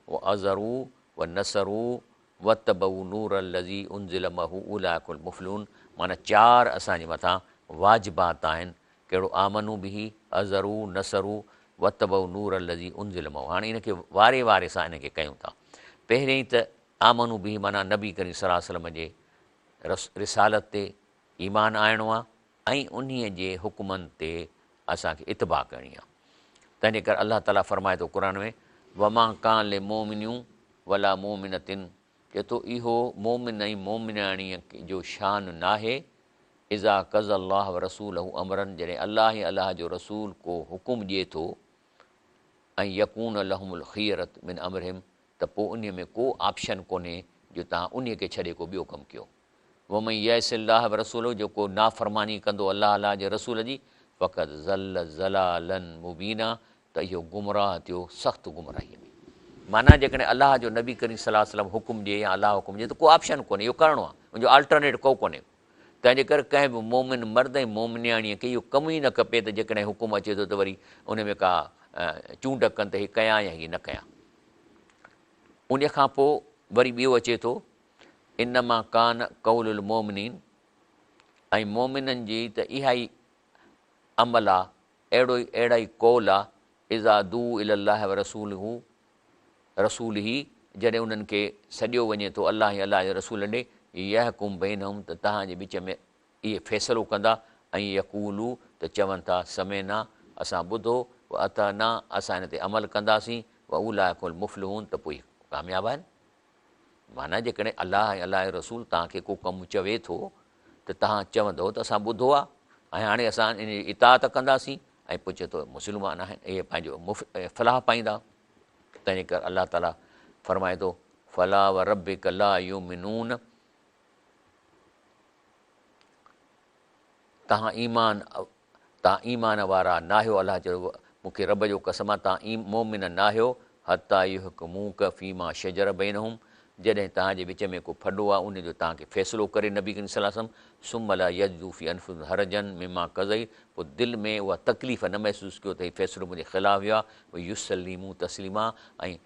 وعزروه ونصروه واتبعوا نور الذي انزل معه اولئک المفلحون معنيٰ چار اسان جي مٿان واجبات آهن ڪهڙو آمنوا به عزروه نصروه واتبعوا نور الذي انزل معه هاڻي ان کي واري واري سان ان کي ڪيون ٿا پهرين ته آمنوا به معنيٰ نبي ڪريم صلي الله عليه وسلم جي رسالت تي ايمان آڻڻو آهي ۽ انهيء جي حڪمن تي اسان کي اتباع ڪرڻي آهي. تنهنجي ڪري الله تعاليٰ فرمائي ٿو قرآن ۾ وما ڪان لمؤمن ولا مؤمنة چئي ٿو اهو مؤمن ۽ مؤمنياڻيء جو شان ناهي اذا قضي الله ورسوله امرا جڏهن الله ۽ الله جو رسول ڪو حڪم ڏئي ٿو ان يڪون لهم الخيرة من امرهم ته پوء انهيء ۾ ڪو آپشن ڪونهي جو توهان انهيء کي ڇڏي ڪو ٻيو ڪم ڪيو. ومن يعص الله ورسوله جيڪو نافرماني ڪندو الله الله جي رسول جي فقد ضل ضلالا مبينا ته اهو گمراهه ٿيو سخت گمراهيء ۾. معنيٰ جيڪڏهن الله جو نبي ڪريم صلي الله عليه وسلم حڪم ڏئي يا الله حڪم ڏئي ته ڪو آپشن ڪونهي اهو ڪرڻو آهي ان جو آلٽرنيٽ ڪو ڪونهي تنهن جي ڪري ڪنهن به مؤمن مرد ۽ مؤمنياڻيء کي اهو ڪم ئي نه کپي ته جيڪڏهن حڪم اچي ٿو ته وري ان ۾ ڪا چونڊ ڪن ته هي ڪيان يا هي نه ڪيان. ان کان پوء وري ٻيو اچي ٿو انما ڪان قول المومنين ۽ مؤمنن جي ته اها ئي عمل آ، اهڙو ئي اهڙا ئي قول آ، اذا دعوا الي الله ورسوله رسوله جڏهن انهن کي سڏيو وڃي ٿو الله ۽ الله جي رسول ڏي، ليحڪم بينهم ته توهان جي وچ ۾ اهي فيصلو ڪندا، ان يقولوا ته چون ٿا سمعنا اسان ٻڌو، واطعنا اسان ان تي عمل ڪنداسين، واولئک المفلحون ته پوء اهي ڪامياب آهن. معنيٰ جيڪڏهن الله ۽ الله جو رسول توهان کي ڪو ڪم چوي ٿو ته توهان چوندؤ ته اسان ٻڌو آهي ۽ هاڻي اسان ان جي اطاعت ڪنداسين ۽ پوء چئي ٿو مسلمان آهن اهي پنهنجو فلاح پائيندا. تنهنجي ڪري الله تعاليٰ فرمائي ٿو فلا وربک لا يؤمنون توهان ايمان توهان ايمان وارا ناهيو الله چيو مون کي رب جو قسم آ توهان مؤمن ناهيو حتيٰ يحڪموڪ فيما شجر بينهم جڏهن توهان جي وچ ۾ ڪو ڦڏو آ ان جو توهان کي فيصلو ڪري نبي ڪريم صلي الله عليه وسلم ثم لا يجدوا في انفسهم حرجا مما قضيت پوء دل ۾ اها تڪليف نه محسوس ڪيو ته هي فيصلو منهنجي خلاف ويو آ ويسلموا تسليما ۽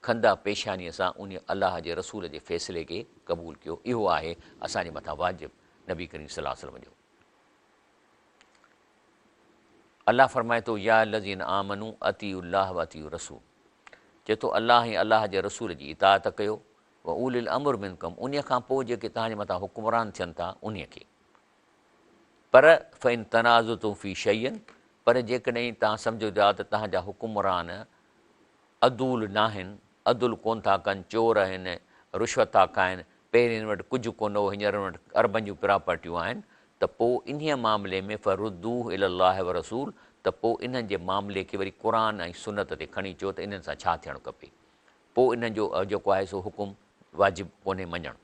خنده پيشانيء سان انهي الله جي رسول جي فيصلي کي قبول ڪيو اهو آهي اسان جي مٿان واجب نبي ڪريم صلي الله عليه وسلم جو. الله فرمائي ٿو، يا الذين آمنوا اطيعوا الله واطيعوا الرسول چئي ٿو الله ۽ الله جي رسول جي اطاعت ڪيو، واولي الامر منڪم انهي کان پوء جيڪي توهان جي مٿان حڪمران ٿين ٿا انهي کي. پر فان تنازعتم في شيء پر جيڪڏهن توهان سمجهو ٿا ته توهان جا حڪمران عدول ناهن، عدل ڪونه ٿا ڪن، چور آهن، رشوت ٿا کائن، پهرين وٽ ڪجهه ڪونه هو، هينئر وٽ اربن جون پراپرٽيون آهن ته پوء انهيء معاملي ۾ فردوه الي الله والرسول ته پوء انهن جي معاملي کي وري قرآن ۽ سنت تي کڻي اچو ته انهن سان ڇا ٿيڻ کپي پوء انهن جو جيڪو آهي سو حڪم واجب ڪونهي مڃڻ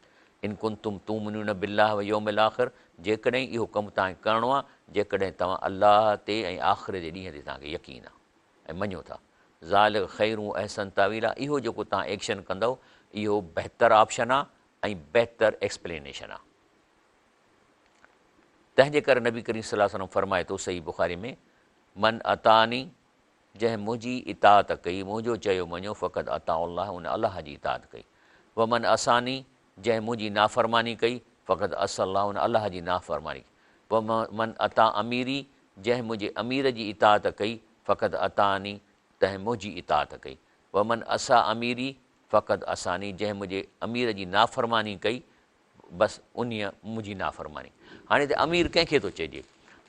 ان ڪنتم تؤمنون بالله واليوم الاخر جيڪڏهن اهو ڪم توهان کي ڪرڻو آهي جيڪڏهن توهان الله تي ۽ آخرت جي ڏينهن تي توهان کي يقين آهي. ۽ مڃو ٿا. ذالک خير و احسن تاويلا اهو جيڪو توهان ايڪشن ڪندؤ اهو بهتر آپشن آ ۽ بهتر ايڪسپلينيشن آ. تنهن جي ڪري نبي ڪريم صلي الله عليه وسلم فرمائي ٿو صحيح بخاري ۾ من اطاعني جنهن منهنجي اطاعت ڪئي منهنجو چيو مڃيو فقد اطاع الله ان الله جي اطاعت ڪئي ومن عصاني جنهن منهنجي نافرماني ڪئي فقد عصي الله ان الله جي نافرماني ڪئي ومن اطاع اميري جنهن منهنجي امير جي اطاعت ڪئي، فقد اطاعني، تنهن منهنجي اطاعت ڪئي. ومن عصي اميري، فقد عصاني، جنهن منهنجي امير جي نافرماني ڪئي، بس انهيء منهنجي نافرماني. هاڻي هتي امير ڪنهن کي ٿو چئجي؟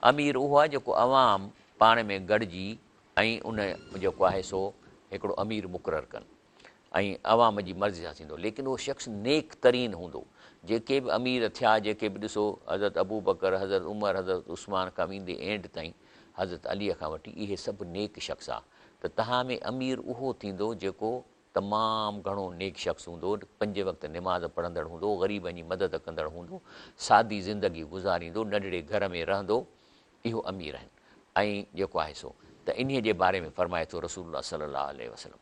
امير اهو آهي جيڪو عوام پاڻ ۾ گڏجي ۽ ان جيڪو آهي سو هڪڙو امير مقرر ڪن. ۽ عوام جي مرضي سان ٿيندو ليڪن اهو شخص نيڪ ترين هوندو جيڪي به امير ٿيا جيڪي به ڏسو حضرت ابوبڪر حضرت عمر حضرت عثمان کان ويندي اينڊ تائين حضرت علي کان وٺي اهي سڀ نيڪ شخص ها ته تهان ۾ امير اهو ٿيندو جيڪو تمام گهڻو نيڪ شخص هوندو پنج وقت نماز پڙهندڙ هوندو غريبن جي مدد ڪندڙ هوندو سادي زندگي گذاريندو ننڍڙي گهر ۾ رهندو اهو امير آهن ۽ جيڪو آهي سو ته انهي جي باري ۾ فرمائي ٿو رسول الله صلي الله عليه وسلم.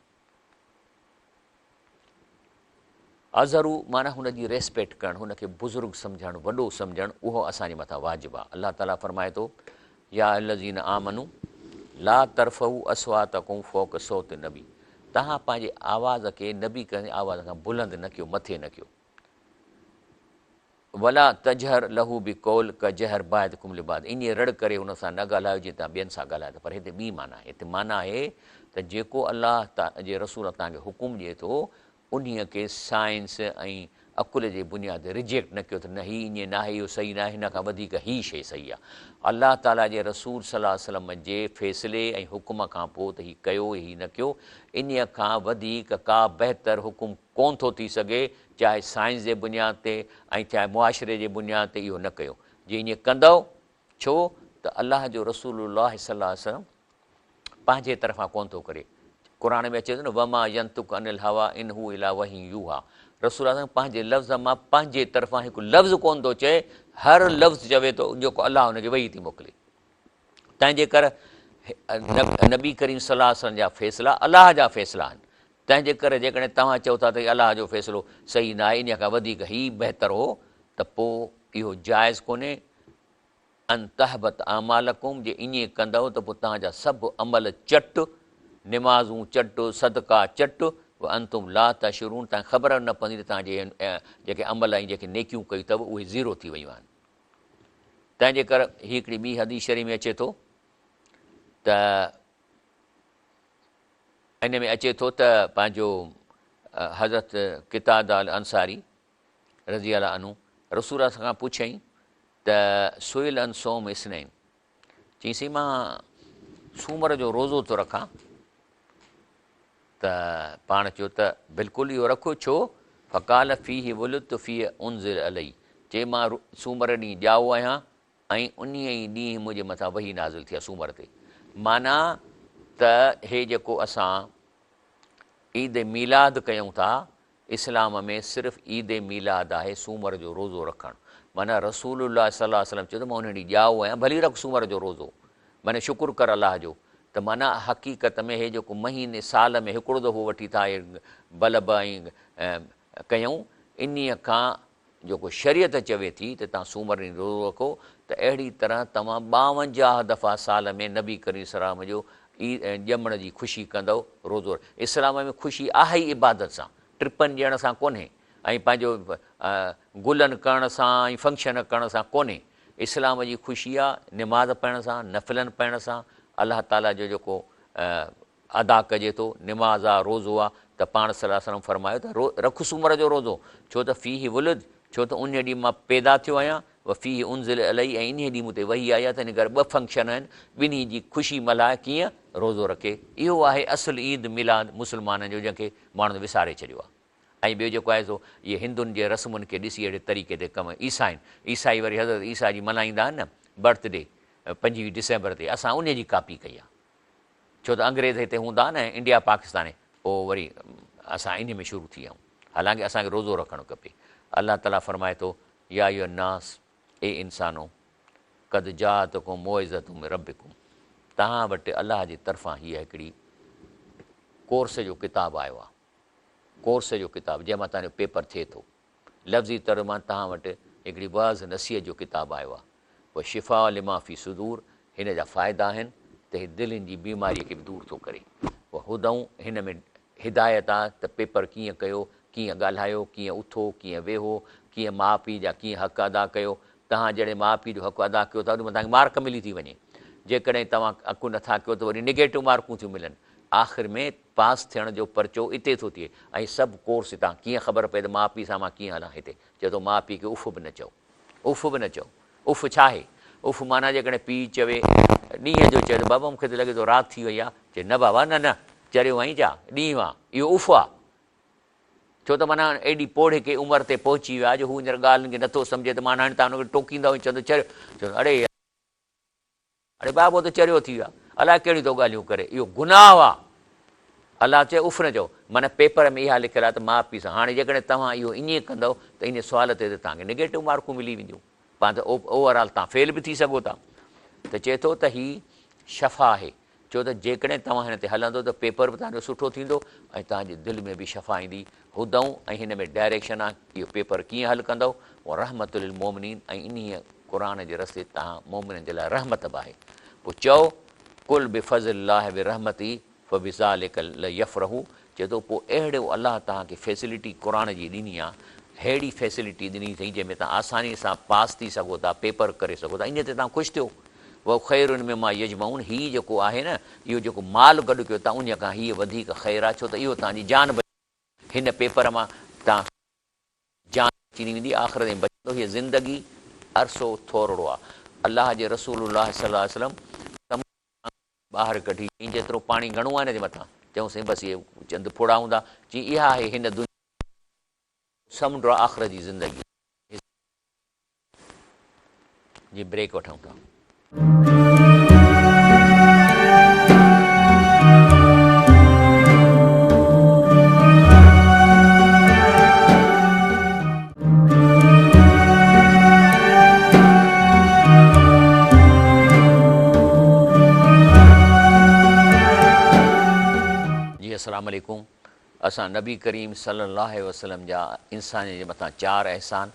آزرو معنيٰ هن جي ريسپيڪٽ ڪرڻ، هن کي بزرگ سمجهڻ، وڏو سمجهڻ، اهو اسان جي مٿان واجب آهي. الله تعاليٰ فرمائي ٿو، يا ايها الذين آمنوا لا ترفعوا اصواتڪم فوق صوت النبي توهان پنهنجي آواز کي نبي ڪريم جي آواز کان بلند نه ڪيو، مٿي نه ڪيو. ولا تجهر له بقول ڪجهر بعضڪم لبعض ائين رڙ ڪري هن سان نه ڳالهايو جيئن توهان ٻين سان ڳالهايو ٿا پر هتي ٻي معنيٰ آهي هتي معنيٰ آهي ته جيڪو الله جي رسول توهان کي حڪم ڏئي ٿو انهيء کي سائنس ۽ عقل جي بنياد تي رجيڪٽ نه ڪيو ته نه هي ائين ناهي اهو صحيح ناهي هن کان وڌيڪ هي شيء صحيح آهي الله تعاليٰ جي رسول صلي الله عليه وسلم جي فيصلي ۽ حڪم کان پوء ته هي ڪيو هي نه ڪيو انهيء کان وڌيڪ ڪا بهتر حڪم ڪونه ٿو ٿي سگهي، چاهي سائنس جي بنياد تي ۽ چاهي معاشري جي بنياد تي اهو نه ڪيو. جي ائين ڪندؤ، ڇو ته الله جو رسول الله صلي الله عليه وسلم پنهنجي طرفان ڪونه ٿو ڪري. قرآن ۾ اچي ٿو نه وما ينطق عن الهويٰ ان هو الا وحي يوحيٰ رسول الله پنهنجي لفظ مان پنهنجي طرفان هڪ لفظ ڪونه ٿو چئي، هر لفظ چوي ٿو جيڪو الله هن کي وحي ٿي موڪلي. تنهن جي ڪري نبي ڪريم صلي الله عليه وسلم جا فيصلا الله جا فيصلا آهن. تنهن جي ڪري جيڪڏهن توهان چئو ٿا ته هي الله جو فيصلو صحيح ناهي انهيء کان وڌيڪ هي بهتر هو ته پوء اهو جائز ڪونهي ان تحبط اعمالڪم جي ائين ڪندؤ ته پوء توهان جا سڀ عمل چٽ، نمازون چٽ، صدقا چٽ، وانتم لا تشعرون توهان کي خبر نه پوندي ته توهان جي جيڪي عمل ۽ جيڪي نيڪيون ڪيون اٿو اهي زيرو ٿي ويون آهن. تنهن جي ڪري هي هڪڙي ٻي حديث شريف ۾ اچي ٿو ته ان ۾ اچي ٿو ته پنهنجو حضرت قتاده الانصاري رضي الله عنه رسول الله کان پڇيائين ته سئل عن صوم اثنين چيائين سائين مان سومر جو روزو ٿو رکان ته پاڻ چيو ته بلڪل اهو رکو ڇو فقال فيه ولدت فيه انزل علي چي مان سومر ڏينهن ڄائو آهيان ۽ انهيء ئي ڏينهن منهنجي مٿان وحي نازل ٿي آهي سومر تي. معنيٰ ته هي جيڪو اسان عيد ميلاد ڪيون ٿا، اسلام ۾ صرف عيد ميلاد آهي سومر جو روزو رکڻ. معنيٰ رسول الله صلي الله عليه وسلم چيو ته مان انهيء ڏينهن ڄائو آهيان، ڀلي رک سومر جو روزو. معنيٰ شڪر ڪر الله جو ته معنيٰ حقيقت ۾ هي جيڪو مهيني سال ۾ هڪڙو دفعو وٺي ٿا اهي بلب ۽ ڪيون انهيء کان جيڪو شريعت چوي ٿي ته توهان سومر ڏينهن روزو رکو ته اهڙي طرح توهان 52 دفعا سال ۾ نبي ڪريم صلي الله عليه وسلم جو ڄمڻ جي خوشي ڪندؤ روزو اسلام ۾ خوشي آهي ئي عبادت سان ٽپن ڏيڻ سان ڪونهي ۽ پنهنجو گلن ڪرڻ سان ۽ فنڪشن ڪرڻ سان ڪونهي اسلام جي خوشي آ نماز پڙهڻ سان نفلن پڙهڻ سان الله تعالي جو جيڪو ادا ڪجي ٿو، نماز آ، روزو آ، ته پاڻ صلي الله عليه وسلم فرمايو ته رک سومر جو روزو، ڇو ته فيه ولد، ڇو ته انهيء ڏينهن مان پيدا ٿيو آهيان، وفيه انزل الي ۽ انهيء ڏينهن مون تي وحي آئي آهي ته ان ڪري ٻه فنڪشن آهن، ٻنهي جي خوشي ملهاء، ڪيئن؟ روزو رکي. اهو آهي اصل عيد ميلاد مسلمانن جو جنهن کي ماڻهن وساري ڇڏيو آهي. ۽ ٻيو جيڪو آهي سو اهي هندن جي رسمن کي ڏسي اهڙي طريقي تي ڪم عيسائين، عيسائي وري حضرت عيسيٰ جي ملهائيندا آهن نه برٿ ڊي 25 ڊسمبر تي، اسان انهيء جي ڪاپي ڪئي آهي. ڇو ته انگريز هتي هوندا ها نه انڊيا پاڪستان ۾ پوء وري اسان انهي ۾ شروع ٿي ويا آهيون حالانڪه اسان کي روزو رکڻ کپي الله تعالي فرمائي ٿو يا ايها الناس اي انسانو قد جاءتڪم موعظة من ربڪم توهان وٽ الله جي طرفان هيء هڪڙي ڪورس جو ڪتاب آيو آهي ڪورس جو ڪتاب جنهن مان توهان جو پيپر ٿئي ٿو لفظي ترجمه توهان وٽ هڪڙي وعظ نصيحت جو ڪتاب آيو آهي. وشفاء لما في الصدور هن جا فائدا آهن ته هي دلين جي بيماريء کي به دور ٿو ڪري. وهدي هن ۾ هدايت آهي ته پيپر ڪيئن ڪيو، ڪيئن ڳالهايو، ڪيئن اٿو، ڪيئن ويهو، ڪيئن ماء پيء جا ڪيئن حق ادا ڪيو. توهان جڏهن ماء پيء جو حق ادا ڪيو ٿا ان مان توهان کي مارڪ ملي ٿي وڃي. جيڪڏهن توهان حق نٿا ڪيو ته وري نگيٽو مارڪون ٿيون ملن. آخر ۾ پاس ٿيڻ جو پرچو اتي ٿو ٿئي ۽ سڀ ڪورس هتان ڪيئن خبر پئي ته ماء پيء سان مان ڪيئن هلان هتي چئي ٿو ماء پيء کي اف به نه چئو اف به نه چئو اف ڇا آهي اف معنيٰ جيڪڏهن پيء چوي ڏينهن جو چئي ته بابا مون کي ته لڳي ٿو رات ٿي وئي آهي چئي نه بابا نه نه چريو آهين ڇا ڏينهن آهي اهو اف آهي ڇو ته معنيٰ ايڏي پوڙهي کي عمر تي پهچي ويو آهي جو هو هينئر ڳالهين کي نٿو سمجهي ته معنيٰ هاڻي توهان هن کي ٽوڪيندؤ ۽ چوندو چريو چوندو اڙي اڙي بابو ته چريو ٿي ويو آ، الاء ڪهڙيون ٿو ڳالهيون ڪري، اهو گناهه آ. الله چئي اف نه چئو، معنيٰ پيپر ۾ اها لکيل آ ته ماء پيء سان، هاڻي جيڪڏهن توهان اهو ائين ڪندؤ ته انهي سوال تي ته توهان کي نگيٽو مارڪون ملي وينديون، پاڻ ته اوور آل توهان فيل به ٿي سگهو ٿا. ته چئي ٿو ته هي شفا آهي، ڇو ته جيڪڏهن توهان هن تي هلندو ته پيپر به توهان جو سٺو ٿيندو ۽ توهان جي دل ۾ به شفا ايندي، هدئون ۽ هن ۾ ڊائريڪشن آ اهو پيپر ڪيئن حل ڪندؤ، ورحمة للمومنين ۽ انهيء قرآن جي رستي توهان مؤمنن جي لاء رحمت به آهي. پوء چئو، قل بفضل الله برحمته فبذلک ليفرحوا چئي ٿو پوء اهڙو الله توهان کي فيسلٽي قرآن جي ڏني آ، ههڙي فيسلٽي ڏني اٿئي جنهن ۾ توهان آساني سان پاس ٿي سگهو ٿا، پيپر ڪري سگهو ٿا، انهيء تي توهان خوش ٿيو. وهو خير مما يجمعون هي جيڪو آهي نه اهو جيڪو مال گڏ ڪيو ٿا انهيء کان هيء وڌيڪ خير آ ڇو ته اهو توهان جي جان بچائيندو هن پيپر مان توهان جان بچي نه ويندي آخرت ۾ بچندو هيء زندگي عرصو ٿورڙو آ الله جي رسول الله صلي الله عليه وسلم سمنڊ مان ٻاهر ڪڍي چيائين جيترو پاڻي گهڻو آهي هن جي مٿان چيائون سائين بس اهي چند ڦڙا هوندا چيائين اها آهي هن دنيا سمنڊ آ آخرت جي زندگي. جي بريڪ وٺون ٿا. جي السلام عليڪم اسان نبي ڪريم صلي الله عليه وسلم جا انسانيت جي مٿان چار احسان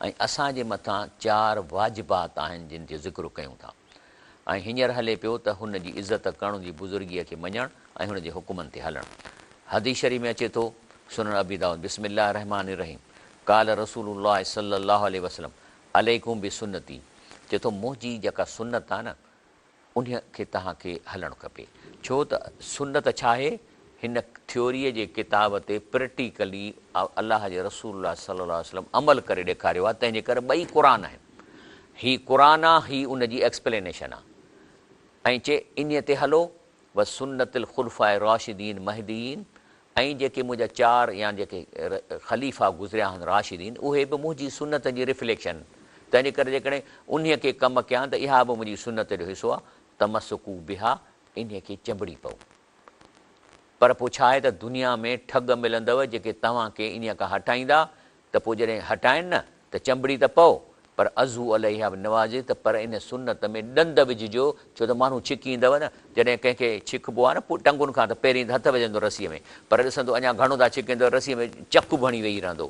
۽ اسان جي مٿان چار واجبات آهن جن جو ذڪر ڪيون ٿا ۽ هينئر هلي پيو ته هن جي عزت ڪرڻ ان جي بزرگيء کي مڃڻ ۽ هن جي حڪمن تي هلڻ حديث شريف ۾ اچي ٿو سنن ابي داؤد بسم الله الرحمٰن الرحيم قال رسول الله صلي الله عليه وسلم عليڪم بسنتي چئي ٿو منهنجي جيڪا سنت آهي نه انهيء کي توهان کي هلڻ کپي. ڇو ته سنت ڇا آهي؟ هن ٿيوريء جي ڪتاب تي پريڪٽيڪلي الله جي رسول الله صلي الله عليه وسلم عمل ڪري ڏيکاريو آهي، تنهن جي ڪري ٻئي قرآن آهن. هي قرآن آ، هي ان جي ايڪسپلينيشن آ. ۽ چي انهيء تي هلو، وسنت الخلفاء الراشدين مهديين ۽ جيڪي منهنجا چار يا جيڪي خليفا گذريا آهن راشدين اهي به منهنجي سنت جي رفليڪشن تنهنجي ڪري جيڪڏهن انهيء کي ڪم ڪيان ته اها به منهنجي سنت جو حصو آهي تمسڪوا بها انهيء کي چنبڙي پئو پر پوء ڇا آهي ته دنيا ۾ ٺڳ ملندؤ جيڪي توهان کي انهيء کان هٽائيندا ته پوء جڏهن هٽائن نه ته چنبڙي ته پئو پر عضوا عليها بالنواجذ ته پر ان سنت ۾ ڏند وجهجو ڇو ته ماڻهو ڇڪي ايندو نه جڏهن ڪنهن کي ڇڪبو آهي نه پوء ٽنگن کان ته پهرين ته هٿ وجهندو رسيء ۾ پر ڏسندو اڃا گهڻو ٿا ڇڪين ته رسيء ۾ چڪ به هڻي ويهي رهندو.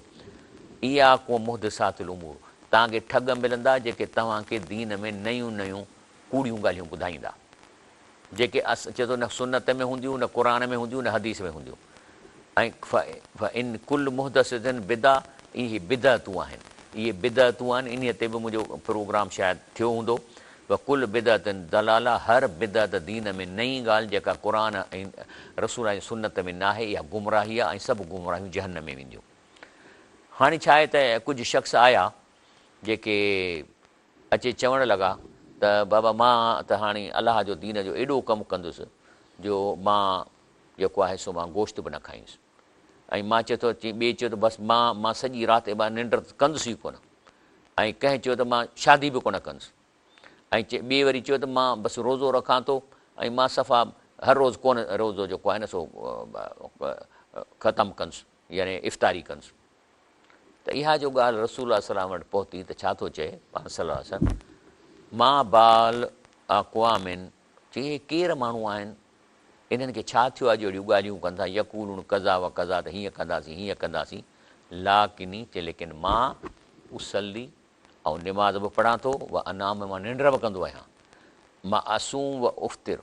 اياڪم ومحدثات الامور توهان کي ٺڳ ملندا جيڪي توهان کي دين ۾ نيون نيون ڪوڙيون ڳالهيون ٻڌائيندا جيڪي چئي ٿو نه سنت ۾ هونديون نه قرآن ۾ هونديون نه حديث ۾ هونديون ۽ فان ڪل محدثة بدعة اهي بدعتون آهن اهي بدعتون آهن انهيء تي به منهنجو پروگرام شايد ٿيو هوندو وڪل بدعة ضلالة هر بدعت دين ۾ نئين ڳالهه جيڪا قرآن ۽ رسول جي سنت ۾ ناهي اها گمراهي آهي ۽ سڀ گمراهيون جهنم ۾ وينديون. هاڻي ڇا آهي ته ڪجهه شخص آيا جيڪي اچي چوڻ لڳا ته بابا مان ته هاڻي الله جو دين جو ايڏو ڪم ڪندس جو مان جيڪو آهي سو مان گوشت به نه کائيندس ۽ مان چئي ٿو ٻئي چيو ته بس مان مان سڄي رات ننڊ ڪندس ئي ڪونه ۽ ڪنهن چيو ته مان شادي به ڪونه ڪندس ۽ ٻئي وري چيو ته مان بس روزو رکان ٿو ۽ مان صفا هر روز ڪونه روزو جيڪو آهي نه سو ختم ڪندس يعني افطاري ڪندس. ته اها جو ڳالهه رسول الله صلي الله عليه وسلم وٽ پهتي ته ڇا ٿو چئي پاڻ صلي الله عليه وسلم ما بال اقوام چي اهي ڪير ماڻهو آهن انهن کي ڇا ٿيو آهي جو اهڙيون ڳالهيون ڪن ٿا يقولون ڪذا و ڪذا ته هيئن ڪنداسين هيئن ڪنداسين لاڪني چي ليڪن مان اصلي آئون نماز به پڙهان ٿو و انام مان ننڊ به ڪندو آهيان مان اصوم و افطر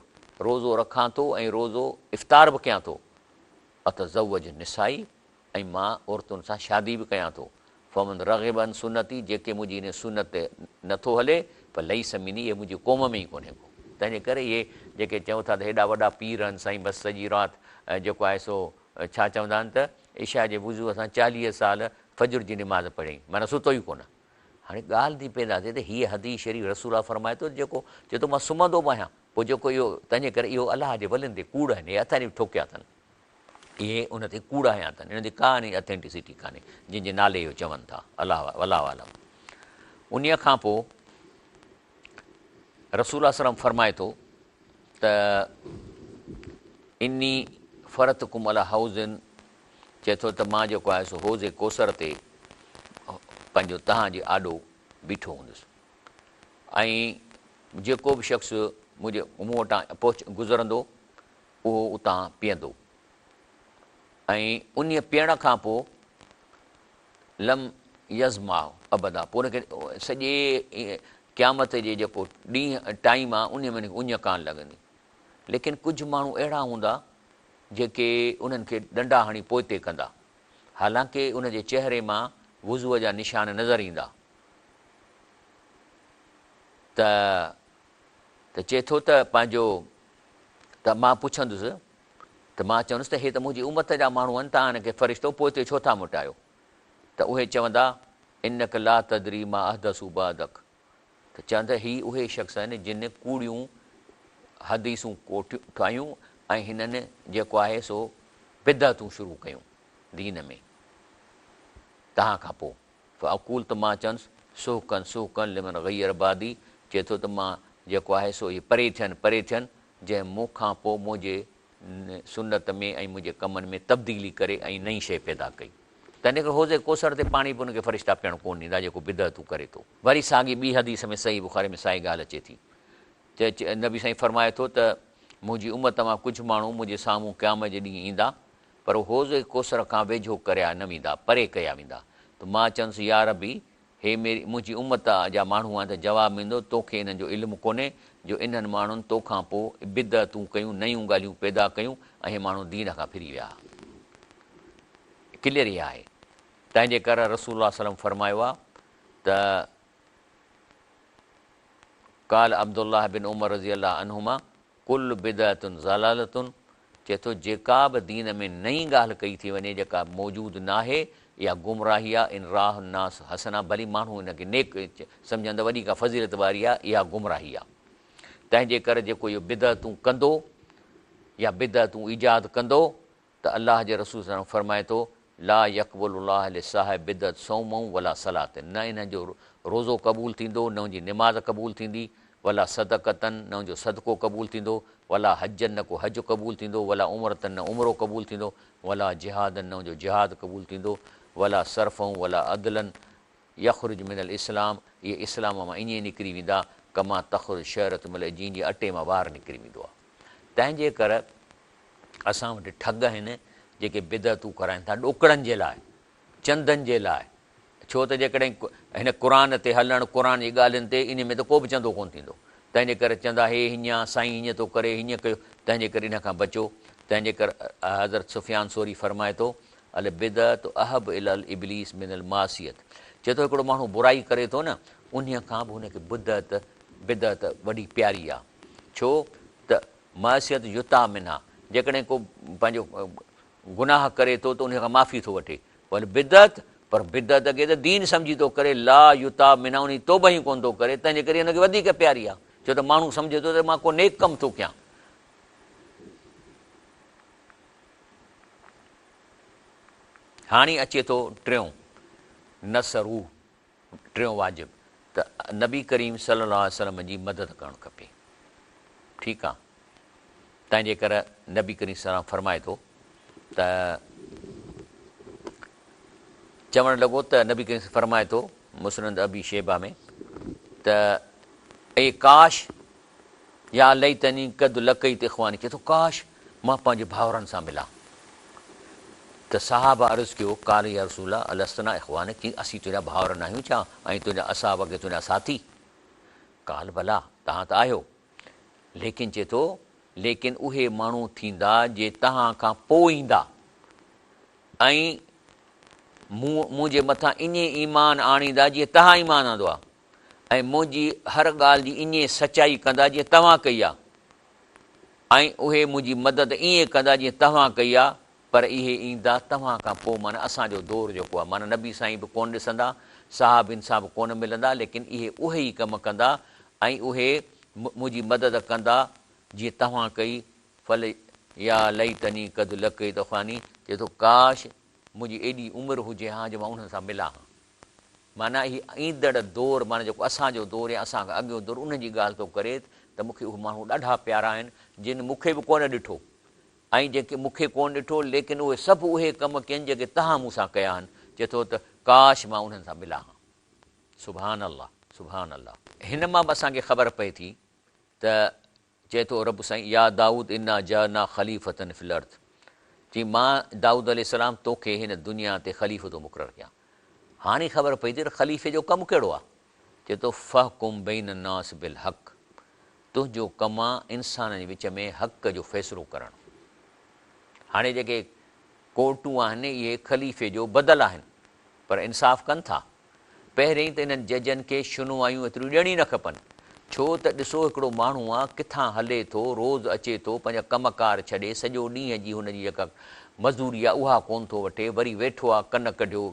روزو رکان ٿو ۽ روزو افطار به ڪيان ٿو اتزوج نسائي ۽ مان عورتن سان شادي به ڪيان ٿو، فمن رغب عن سنتي جيڪي منهنجي انهيء سنت تي نه ٿو هلي، فليس مني اهي منهنجي قوم ۾ ئي ڪونهي ڪو. تنهنجي ڪري اهي جيڪي چئو ٿا ته هيڏا وڏا پير آهن سائين بس سڄي رات جيڪو آهي سو ڇا چوندا آهن ته عشاء جي وضوء سان 40 سال فجر جي نماز پڙهيائين معنيٰ ستو ئي ڪونه. هاڻي ڳالهه ٿي پيدا ٿئي ته هيء حديث شريف رسول الله فرمائي ٿو ته جيڪو چئي ٿو مان سمهندو به آهيان پوء جيڪو اهو تنهنجي ڪري اهو الله جي ولين تي ڪوڙ آهن اهي اٿاري ٺوڪيا اٿن. اهي ان تي ڪوڙ هنيا اٿن، انهن تي ڪا اٿينٽسٽي ڪانهي، جن جي نالي اهو چون ٿا، الله والله اعلم. انهيء کان پوء رسول الله صلي الله عليه وسلم فرمائي ٿو ته اني فرتڪم علي حوض چئي ٿو ته مان جيڪو آهي سو حوض ڪوثر تي پنهنجو تهان جي آڏو بيٺو هوندس ۽ جيڪو به شخص منهنجي مون وٽان پهچ گذرندو اهو اتان پيئندو ۽ انهيء پيئڻ کان پوء لم يظماء ابدا پوء ان کي سڄي قيامت جي جيڪو ڏينهن ٽائيم آهي انهيء ۾ ان کي اڃ ڪانه لڳندي. ليڪن ڪجهه ماڻهو اهڙا هوندا جيڪي انهن کي ڏنڊا هڻي پوئتي ڪندا حالانڪه ان جي چهري مان وضوء جا نشان نظر ايندا ته ته چئي ٿو ته پنهنجو ته مان پڇندس ته مان چوندس ته هي ته منهنجي امت جا ماڻهو آهن، توهان هنن کي فرشتو پوئتي ڇو ٿا موٽايو؟ ته اهي چوندا، انک لا تدري ما احدثوا بعدک ته چوندا هي اهي شخص آهن جن ڪوڙيون حديثون ڪوٺيون ٺاهيون ۽ هنن جيڪو آهي سو بدعتون شروع ڪيون دين ۾ توهان کان پوء. فاقول ته مان چوندس، سحقا سحقا لمن غير بعدي، چئي ٿو ته مان جيڪو آهي سو اهي پري ٿين پري ٿين، جنهن مون کان پوء منهنجي سنت ۾ ۽ منهنجي ڪمن ۾ تبديلي ڪري ۽ نئين شيء پيدا ڪئي. تنهن ڪري حوض ڪوثر تي پاڻي به ان کي فرشتا پيئڻ ڪونه ڏيندا جيڪو بدعتون ڪري ٿو. وري ساڳي ٻي حديث ۾ صحيح بخاري ۾ ساڳي ڳالهه اچي ٿي ته نبي سائين فرمائي ٿو ته منهنجي امت مان ڪجهه ماڻهو منهنجي سامهون قيامت جي ڏينهن ايندا پر هو حوض ڪوثر کان ويجهو ڪريا نه ويندا، پري ڪيا ويندا. ته مان چوندس، يا ربي! هي ميري، منهنجي امت جا ماڻهو آهن ته جواب ملندو، توکي انهن جو علم ڪونهي، جو انهن ماڻهن تو کان پوء بدعتون ڪيون، نيون ڳالهيون پيدا ڪيون ۽ هي ماڻهو دين کان ڦري ويا. ڪليئر اها آهي. تنهن جي ڪري رسول الله صلعم فرمايو آهي ته. قال عبدالله بن عمر رضي الله عنهما ڪل بدعة ضلالة چئي ٿو جيڪا به دين ۾ نئين ڳالهه ڪئي ٿي وڃي جيڪا موجود ناهي اها گمراهي آهي ان رآه الناس حسنة ڀلي ماڻهو ان کي نيڪ سمجهن ته وڏي ڪا فضيلت واري آهي اها گمراهي آهي تنهن جي ڪري جيڪو اهو بدعتون ڪندو يا بدعتون ايجاد ڪندو ته الله جي رسول صلي الله عليه وسلم فرمائي ٿو، لا يقبل الله لصاحب بدعت صوما ولا صلاة نه انهن جو روزو قبول ٿيندو نه ان جي نماز قبول ٿيندي، ولا صدقة نه ان جو صدقو قبول ٿيندو، ولا حجا نه ڪو حج قبول ٿيندو، ولا عمرة نه عمرو قبول ٿيندو، ولا جهادا نه ان جو جهاد قبول ٿيندو، ولا صرفا ولا عدلا يخرج من الاسلام، اهي اسلام مان ائين نڪري ويندا، ڪما تخرج الشعرة من العجين جيئن اٽي مان وار نڪري ويندو آهي. تنهن جي ڪر اسان وٽ ٺڳ آهن جيڪي بدعتون ڪرائن ٿا ڏوڪڙن جي لاء، چندن جي لاء، ڇو ته جيڪڏهن هن قرآن تي هلڻ، قرآن جي ڳالهين تي، انهي ۾ ته ڪو به چندو ڪونه ٿيندو. تنهن جي ڪري چوندا هي هيئن آ، سائين هيئن ٿو ڪري، هيئن ڪيو، تنهن جي ڪري ان کان بچو. تنهن جي ڪري حضرت سفيان ثوري فرمائي ٿو، البدعة احب الي الابليس من المعصية چئي ٿو هڪڙو ماڻهو برائي ڪري ٿو نه، انهي کان به هن کي بدعت، بدعت، وڏي پياري آ. ڇو ته معصيت يتاب منها، جيڪڏهن ڪو پنهنجو گناهه ڪري ٿو ته انهي کان معافي ٿو وٺي، والبدعت پر بدعت کي ته دين سمجهي ٿو ڪري، لا يتاب منها انهي توبه ئي ڪونه ٿو ڪري، تنهنجي ڪري هن کي وڌيڪ پياري آهي، ڇو ته ماڻهو سمجهي ٿو ته مان ڪو نيڪ ڪم ٿو ڪيان. هاڻي اچي ٿو ٽيون نصروه، ٽيون واجب ته نبي ڪريم صلي الله عليه وسلم جي مدد ڪرڻ کپي. ٺيڪ آ. تنهن جي ڪري نبي ڪريم صلي الله عليه وسلم فرمائي ٿو ته چوڻ لڳو ته نبي ڪريم فرمائي ٿو مسند ابي شيبه ۾ ته اي ڪاش يا ليتني قد لقيت اخواني چئي ٿو ڪاش مان پنهنجي ڀائرن سان ملان ته صحابه عرض ڪيو قال يا رسول الله الستنا اخوانک چي اسين تنهنجا ڀائر ناهيون ڇا ۽ تنهنجا اصحابک تنهنجا ساٿي قال بلا توهان ته آهيو ليڪن چئي ٿو ليڪن اهي ماڻهو ٿيندا جي توهان کان پوء ايندا ۽ مون منهنجي مٿان ائين ايمان آڻيندا جيئن توهان ايمان آندو آهي ۽ منهنجي هر ڳالهه جي ائين سچائي ڪندا جيئن توهان ڪئي آهي ۽ اهي منهنجي مدد ائين ڪندا جيئن توهان ڪئي آهي، پر اهي ايندا توهان کان پوء معنيٰ اسان جو دور جيڪو آهي معنيٰ نبي سائين به ڪونه ڏسندا، صحابين سان به ڪونه ملندا ليڪن اهي اهي ئي ڪم ڪندا ۽ اهي منهنجي مدد ڪندا جيئن توهان ڪئي، فل يا ليتني قد لقيت اخواني چئي ٿو ڪاش منهنجي ايڏي عمر هجي ها جو مان انهن سان ملان ها. معنيٰ هي ايندڙ دور معنيٰ جيڪو اسان جو دور يا اسان کان اڳيون دور انهن جي ڳالهه ٿو ڪري ته مون کي اهي ماڻهو ڏاڍا پيارا آهن جن مون کي به ڪونه ڏٺو ۽ جيڪي مون کي ڪونه ڏٺو ليڪن اهي سڀ اهي ڪم ڪين جيڪي توهان مون سان ڪيا آهن چئي ٿو ته ڪاش مان انهن سان ملان ها. سبحان الله سبحان الله. هن مان به اسان کي خبر پئي ٿي ته چئي ٿو رب سائين، يا دائود انا جعلناک خليفة في الارض چي مان دائود عليه السلام توکي هن دنيا تي خليفو ٿو مقرر ڪيان. هاڻي خبر پئي ٿي ته خليفي جو ڪم ڪهڙو آ؟ چئي ٿو فاحڪم بين الناس بالحق تنهنجو ڪم آ انسانن جي وچ ۾ حق جو فيصلو ڪرڻ. هاڻي جيڪي ڪورٽون آهن اهي خليفي جو بدل آهن پر انصاف ڪن ٿا. پهرئين ته انهن ججن کي شنوايون ايتريون ڏيڻ ئي نه کپن. ڇو ته ڏسو هڪڙو ماڻهو آ ڪٿان هلي ٿو، روز اچي ٿو، پنهنجا ڪم ڪار ڇڏي، سڄو ڏينهن جي هن جي جيڪا مزوري آ اها ڪونه ٿو وٺي، وري ويٺو آ ڪن ڪڍيو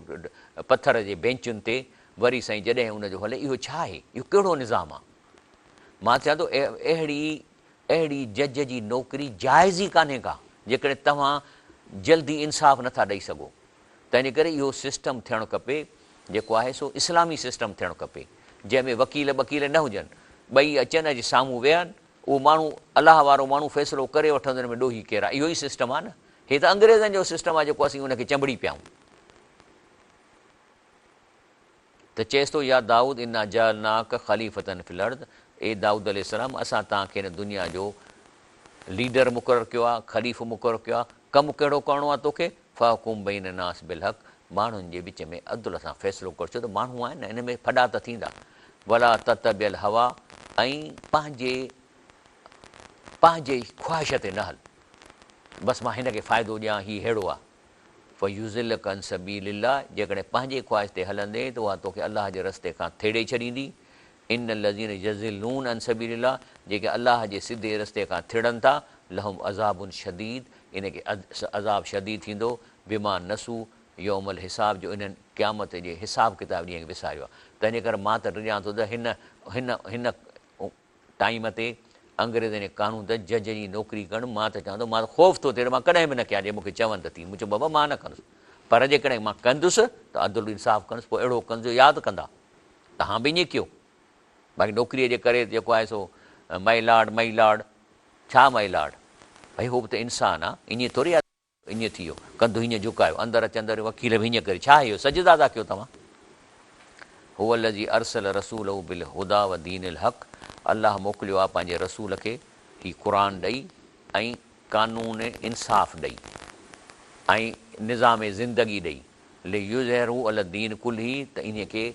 پٿر جي بينچن تي، وري سائين جڏهن ان جو هلي، اهو ڇا آهي؟ اهو ڪهڙو نظام آ؟ مان چوان ٿو اهڙي اهڙي جج جي نوڪري جائز ئي ڪانهي ڪا، جيڪڏهن توهان جلدي انصاف نٿا ڏئي سگهو. تنهنجي ڪري اهو سسٽم ٿيڻ کپي جيڪو آهي سو اسلامي سسٽم ٿيڻ کپي جنهن ۾ وڪيل ٻڪيل نه هجن ٻئي اچن اچي سامهون ويهن اهو ماڻهو الله وارو ماڻهو فيصلو ڪري وٺندو ان ۾ ڏوهي ڪير آهي اهو ئي سسٽم آهي نه هي ته انگريزن جو سسٽم آهي جيڪو اسين ان کي چنبڙي پيا آهيون. ته چيس ٿو، يا دائود انا جعلناک خليفة في الارض، اي دائود عليه السلام اسان توهان کي هن دنيا جو ليڊر مقرر ڪيو آهي، خليفو مقرر ڪيو آهي، ڪم ڪهڙو ڪرڻو آهي توکي، فاحڪم بين الناس بالحق، ماڻهن جي وچ ۾ عدل سان فيصلو ڪر، ڇو ته ماڻهو آهن نه ان ۾ ڦڏا ته ٿيندا، ولا تتبع الهويٰ ۽ پنهنجي پنهنجي خواهش تي نه هل، بس مان هن کي فائدو ڏيان هي ههڙو آهي. فيضلک عن سبيل الله جيڪڏهن پنهنجي خواهش تي هلندين ته اها توکي الله جي رستي کان ٿيڙي ڇڏيندي، ان الذين يضلون عن سبيل الله جيڪي الله جي سڌي رستي کان ٿڙن ٿا، لهم عذاب شديد ان کي عذاب شديد ٿيندو، بما نسوا يوم الحساب جو انهن قيامت جي حساب ڪتاب ڏينهن کي وساريو آهي، تنهنجي ڪري مان ته ڊڄان ٿو ته هن هن هن ٽائيم تي انگريزن جي قانون تحت جج جي نوڪري ڪرڻ مان ته چوان ٿو مان ته خوف ٿو ٿئي ته مان ڪڏهن به نه ڪيان جي مون کي چون ته ٿي مون چيو بابا مان نه ڪندس پر جيڪڏهن مان ڪندس ته عدل انصاف ڪندس پوء اهڙو ڪندس جو ياد ڪندا تهان به ائين ڪيو باقي نوڪري جي ڪري جيڪو آهي سو مائي لارڊ مائي لارڊ ڇا مائي لارڊ ڀئي هو به ته انسان آ ائين ٿوري آ ائين ٿي ويو، ڪنڌ هيئن جهڪايو، اندر اچندڙ وڪيل به هيئن ڪري، ڇا آهي اهو سجدا ٿا ڪيو توهان؟ هو الذي ارسل رسوله بالهدي ودين الحق الله موڪليو آهي پنهنجي رسول کي هي قرآن ڏئي ۽ قانون انصاف ڏئي ۽ نظام زندگي ڏئي ليظهره علي الدين ڪله ته انهي کي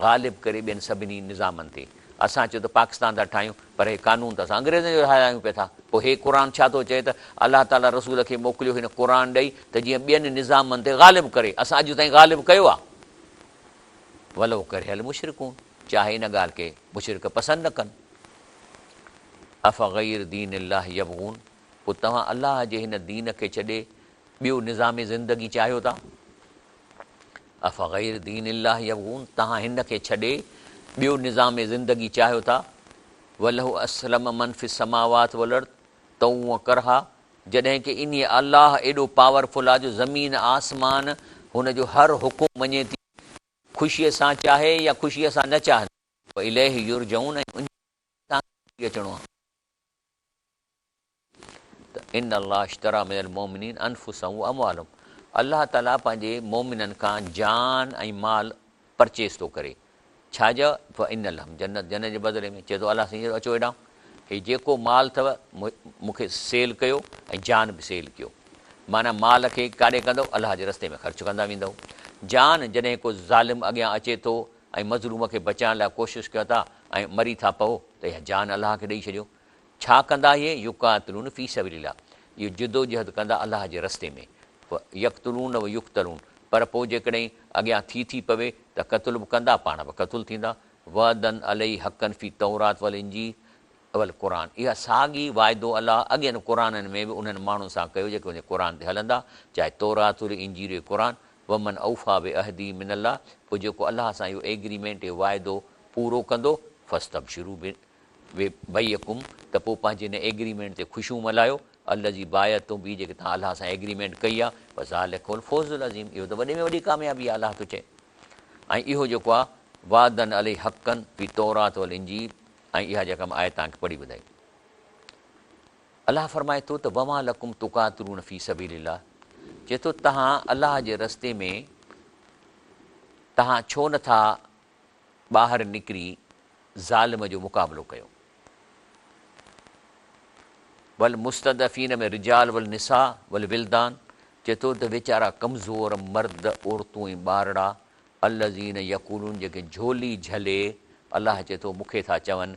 غالب ڪري ٻين سڀني نظامن تي. اسان چيو ته پاڪستان ٿا ٺاهيون پر هي قانون ته اسان انگريزن جو هلايون پيا ٿا. پوء هي قرآن ڇا ٿو چئي ته الله تعالي رسول کي موڪليو هن قرآن ڏئي ته جيئن ٻين نظامن تي غالب ڪري. اسان اڄ تائين غالب ڪيو آهي. ولو ڪره المشرڪون چاهي ان ڳالهه کي مشرڪ پسند نه ڪن. افغير دين الله يبغون پوء توهان الله جي هن دين کي ڇڏي ٻيو نظام زندگي چاهيو ٿا؟ افغير دين الله يبغون توهان هن کي ڇڏي ٻيو نظام زندگي چاهيو ٿا؟ وله اسلم من في السماوات والارض طوعا وڪرها جڏهن ڪه انهيء الله ايڏو پاور فل آ جو زمين آسمان هن جو هر حڪم مڃي ٿي خوشيء سان چاهي يا خوشيء سان نه چاهي واليه يرجعون ۽ انهيء تان کي اچڻو آ. ته ان الله اشتري من المومنين انفسهم واموالهم الله تعالي پنهنجي مومنن کان جان ۽ مال پرچيز ٿو ڪري ڇا جا فان لهم جنت جنت جي بدلي ۾ چئي ٿو الله سائين اچو هيڏانهن هي جيڪو مال اٿو مون کي سيل ڪيو ۽ جان به سيل ڪيو معنيٰ مال کي ڪاڏي ڪندؤ الله جي رستي ۾ خرچ ڪندا ويندؤ جان جڏهن ڪو ظالم اڳيان اچي ٿو ۽ مظلوم کي بچائڻ لاء ڪوشش ڪيو ٿا ۽ مري ٿا پئو ته اها جان الله کي ڏئي ڇڏيو ڇا ڪندا اهي؟ يقاتلون في سبيل الله اهي جدوجهد ڪندا الله جي رستي ۾، فيقتلون ويقتلون پر پوء جيڪڏهن اڳيان ٿي ٿي پوي ته قتل به ڪندا پاڻ به قتل ٿيندا، وعدا عليه حقا في التوراة والانجيل والقرآن اها ساڳي وعدو الله اڳين قرآنن ۾ به انهن ماڻهن سان ڪيو جيڪي ان قرآن تي هلندا چاهي تورات هجي انجيل هجي قرآن ومن اوفيٰ بعهده من الله پوء جيڪو الله سان اهو ايگريمينٽ اهو وعدو پورو ڪندو فاستبشروا ببيعڪم ته پوء پنهنجي ان ايگريمينٽ تي خوشيون ملهايو، الذي بايعتم به جيڪي توهان الله سان ايگريمينٽ ڪئي آهي، وذلڪ هو الفوز العظيم اهو ته وڏي ۾ وڏي ڪاميابي آهي الله ٿو چئي ۽ اهو جيڪو آهي وعدا عليه حقا في التوراة والانجيل ۽ اها جيڪا مان آيت توهان کي پڙهي ٻڌائي. الله فرمائي ٿو ته وما لڪم تقاتلون في سبيل الله چئي ٿو توهان الله جي رستي ۾ توهان ڇو نٿا ٻاهر نڪري ظالم جو مقابلو ڪيو. والمستضعفين من الرجال والنساء والولدان چئي ٿو ته ويچارا ڪمزور مرد، عورتون ۽ ٻارڙا الذين يقولون جيڪي جهولي جهلي الله چئي ٿو مون کي ٿا چون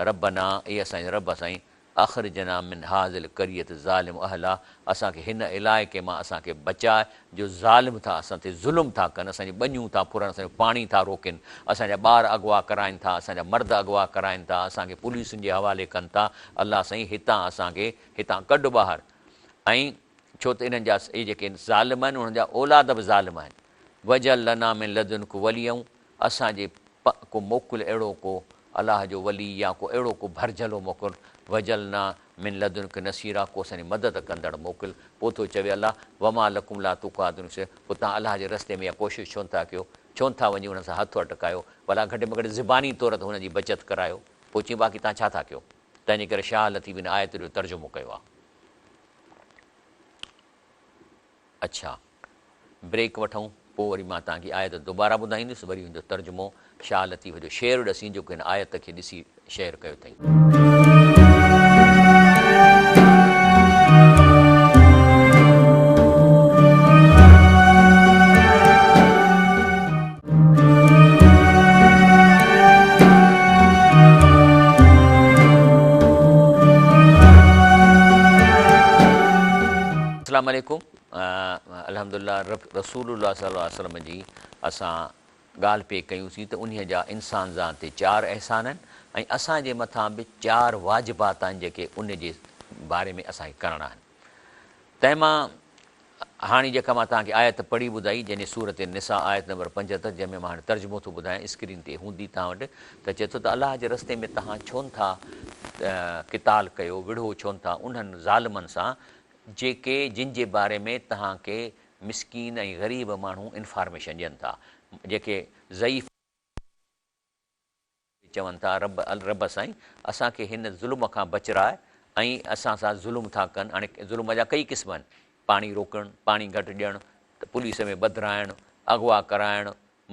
ربنا اي اسان جا رب سائين اخرجنا من هذه القرية الظالم اهلها اسان کي هن علائقي مان اسان کي بچاء جو ظالم ٿا اسان تي ظلم ٿا ڪن اسان جون ٻنيون ٿا ڦرن اسان جو پاڻي ٿا روڪين اسان جا ٻار اغوا ڪرائين ٿا اسان جا مرد اغوا ڪرائين ٿا اسان کي پوليسن جي حوالي ڪن ٿا الله سائين هتان اسان کي هتان ڪڍ ٻاهر ۽ ڇو ته انهن جا اهي جيڪي ظالم آهن انهن جا اولاد به ظالم آهن واجعل لنا من لدنک وليا اسان جي پ ڪو موڪل اهڙو ڪو الله جو ولي يا ڪو اهڙو ڪو ڀرجهلو موڪل، واجعل لنا من لدنک نصيرا ڪو اسان جي مدد ڪندڙ موڪل، پوء ٿو چوي الله، وما لڪم لا تقاتلون في پوء توهان الله جي رستي ۾ اها ڪوشش ڇونه ٿا ڪيو، ڇونه ٿا وڃي انهن سان هٿ اٽڪايو، ڀلا گهٽ ۾ گهٽ زباني طور ته هن جي بچت ڪرايو، پوء چيائين باقي توهان ڇا ٿا ڪيو؟ تنهنجي ڪري شاهه لطيف ان آيت جو ترجمو ڪيو آهي. اڇا بريڪ وٺون پوء وري مان توهان کي آيت دوباره ٻڌائيندس وري ان جو ترجمو شاهه لطيف جو شعر ڏسين جيڪو هن آيت کي ڏسي شعر ڪيو اٿئين. اسلام عليڪم الحمد لله رسول الله صلي الله عليه وسلم جي اسان ڳالهه پئي ڪيون سين ته انهيء جا انسان ذات تي چار احسان آهن ۽ اسان جي مٿان به چار واجبات آهن جيڪي ان جي باري ۾ اسان کي ڪرڻا آهن تنهن مان هاڻي جيڪا مان توهان کي آيت پڙهي ٻڌائي جنهن جي سورة النساء آيت نمبر 75 جنهن ۾ مان هاڻي ترجمو ٿو ٻڌايان اسڪرين تي هوندي توهان وٽ ته چئي ٿو ته الله جي رستي ۾ توهان ڇونه ٿا قتال ڪيو وڙهو ڇونه ٿا انهن ظالمن سان جيڪي جن جي باري ۾ توهان کي مسڪين ۽ غريب ماڻهو انفارميشن ڏين ٿا، جيڪي ضعيف چون ٿا رب رب سائين اسان کي هن ظلم کان بچراء ۽ اسان سان ظلم ٿا ڪن، هاڻي ظلم جا ڪئي قسم آهن، پاڻي روڪڻ، پاڻي گهٽ ڏيڻ، پوليس ۾ ٻڌرائڻ، اغوا ڪرائڻ،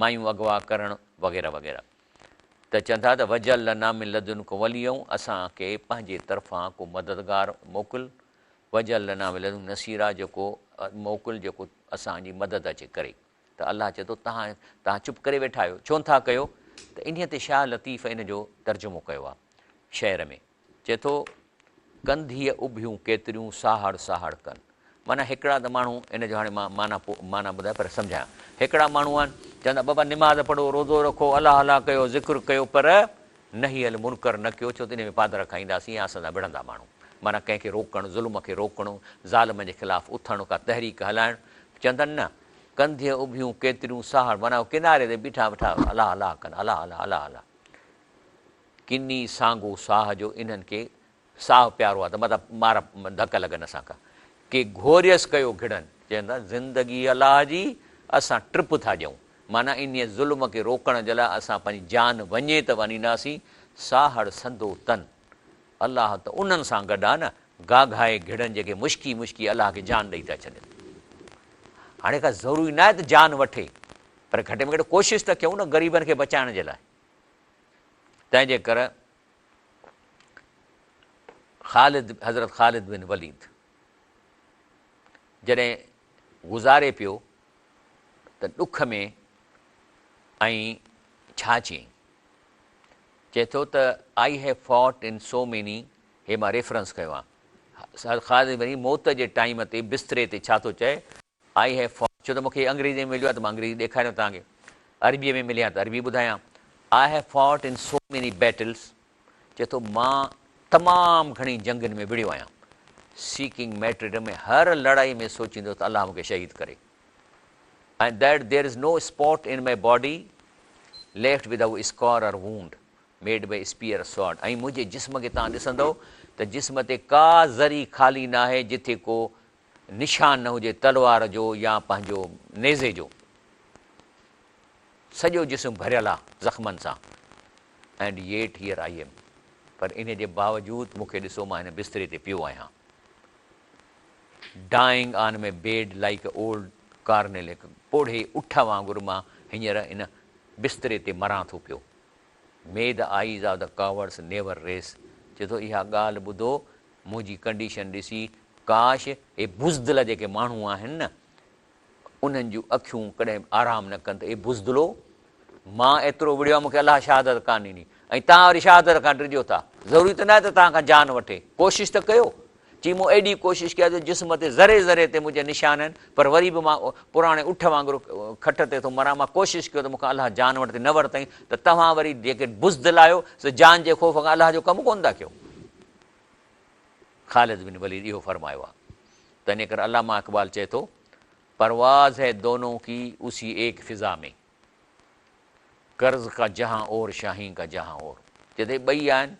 مايون اغوا ڪرڻ، وغيره وغيره ته چون ٿا ته واجعل لنا من لدنک وليا اسان کي پنهنجي طرفان ڪو مددگار موڪل واجعل لنا من لدنک نصيرا جيڪو موڪل جيڪو اسان جي مدد اچي ڪري ته الله چئي ٿو توهان توهان چپ ڪري ويٺا آهيو ڇو نٿا ڪيو ته انهيء تي شاهه لطيف ان جو ترجمو ڪيو آهي شعر ۾ چئي ٿو، ڪنڌيء اڀيون ڪيتريون ساهڙ ساهڙ ڪن. معنيٰ هڪڙا ته ماڻهو، ان جو هاڻي مان معنيٰ پوء معنيٰ ٻڌائي پر سمجهايان. هڪڙا ماڻهو آهن، چون ٿا بابا نماز پڙهو، روزو رکو، الله الله ڪيو، ذڪر ڪيو پر نهي المنڪر نه ڪيو ڇو ته انهي ۾ پادر کائينداسين يا اسان سان وڙهندا ماڻهو. معنيٰ ڪنهن کي روڪڻ، ظلم کي روڪڻ، ظالم جي خلاف اٿڻ، ڪا تحريڪ هلائڻ، چون ٿا نه ڪنڌيء اڀيون ڪيتريون ساهڙ معنيٰ هو ڪناري تي بيٺا ويٺا الله الله ڪن، الله الله الله الله. ڪني سانگو ساهه جو انهن کي ساهه پيارو آ ته متان مار ڌڪ لڳن اسان کان. ڪي گهوريس ڪيو گهڙن، چون ٿا زندگي الله جي اسان ٽرپ ٿا ڏيون، معنيٰ انهيء ظلم کي روڪڻ جي لاء اسان پنهنجي جان وڃي ته وڃينداسين، ساهڙ سندو تن الله ته انهن سان گڏ آ نه، گاگهائي گهڙن جيڪي مشڪي مشڪي الله کي جان ڏئي ٿا ڇڏين. هاڻي ڪا ضروري ناهي ته جان وٺي، پر گهٽ ۾ گهٽ ڪوشش ته ڪيون نه غريبن کي بچائڻ جي لاء. تنهن جي ڪر خالد حضرت خالد بن وليد جڏهن گذاري پيو ته ڏک ۾ ۽ ڇا چيائين؟ چئي ٿو ته I have fought in so many هي مان ريفرنس ڪيو آهي حضرت خالد بن وليد موت جي ٽائيم تي بستري تي ڇا ٿو چئي I have fought ڇو ته مون کي انگريزي ۾ مليو آهي ته مان انگريزي ڏيکاريان توهان کي عربيء ۾ ملي ها ته عربي ٻڌايان I have fought in so many battles چئي ٿو مان تمام گهڻي جنگين ۾ وڙهيو آهيان Seeking Martyrdom ۾ هر لڙائي ۾ سوچيندو هوس ته الله مون کي شهيد ڪري and that there is no spot in my body left without scar or wound made by spear or sword ۽ منهنجي جسم کي توهان ڏسندؤ ته جسم تي ڪا ذري خالي ناهي جتي ڪو نشان نه هجي تلوار جو يا پنهنجو نيزي جو. سڄو جسم ڀريل آ زخمن سان. And yet here I am پر انهي جي باوجود مون کي ڏسو مان هن بستري تي پيو آهيان. Dying on my bed like a old carnal هڪ پوڙهي اٺ وانگر مان هينئر هن بستري تي مران ٿو پيو. May the eyes of the cowards never rest چئي ٿو اها ڳالهه ٻڌو منهنجي ڪنڊيشن ڏسي ڪاش اهي بزدل جيڪي ماڻهو آهن نه انهن جون اکيون ڪڏهن به آرام نه ڪن ته اي بزدلو مان ايترو وڙهيو آهيان مون کي الله شهادت ڪانه ڏني ۽ توهان وري شهادت کان ڊڄو ٿا ضروري ته ناهي ته توهان کان جان وٺي ڪوشش ته ڪيو چي مون ايڏي ڪوشش ڪئي آهي جو جسم تي ذري ذري تي منهنجا نشان آهن پر وري به مان پراڻي اٺ وانگر کٽ تي ٿو مران مان ڪوشش ڪيو ته مون کان الله جان وٺي نه ورتائين ته توهان وري جيڪي بزدل آهيو سي جان جي خوف کان الله جو ڪم ڪونه ٿا ڪيو. خالد بن وليد اهو فرمايو آهي. تنهن ڪري علامه اقبال چئي ٿو، پرواز هي دونون ڪي اسي ايڪ فضا ۾، قرض ڪا جهان اور شاهين ڪا جهان اور. چئي ٿو اهي ٻئي آهن،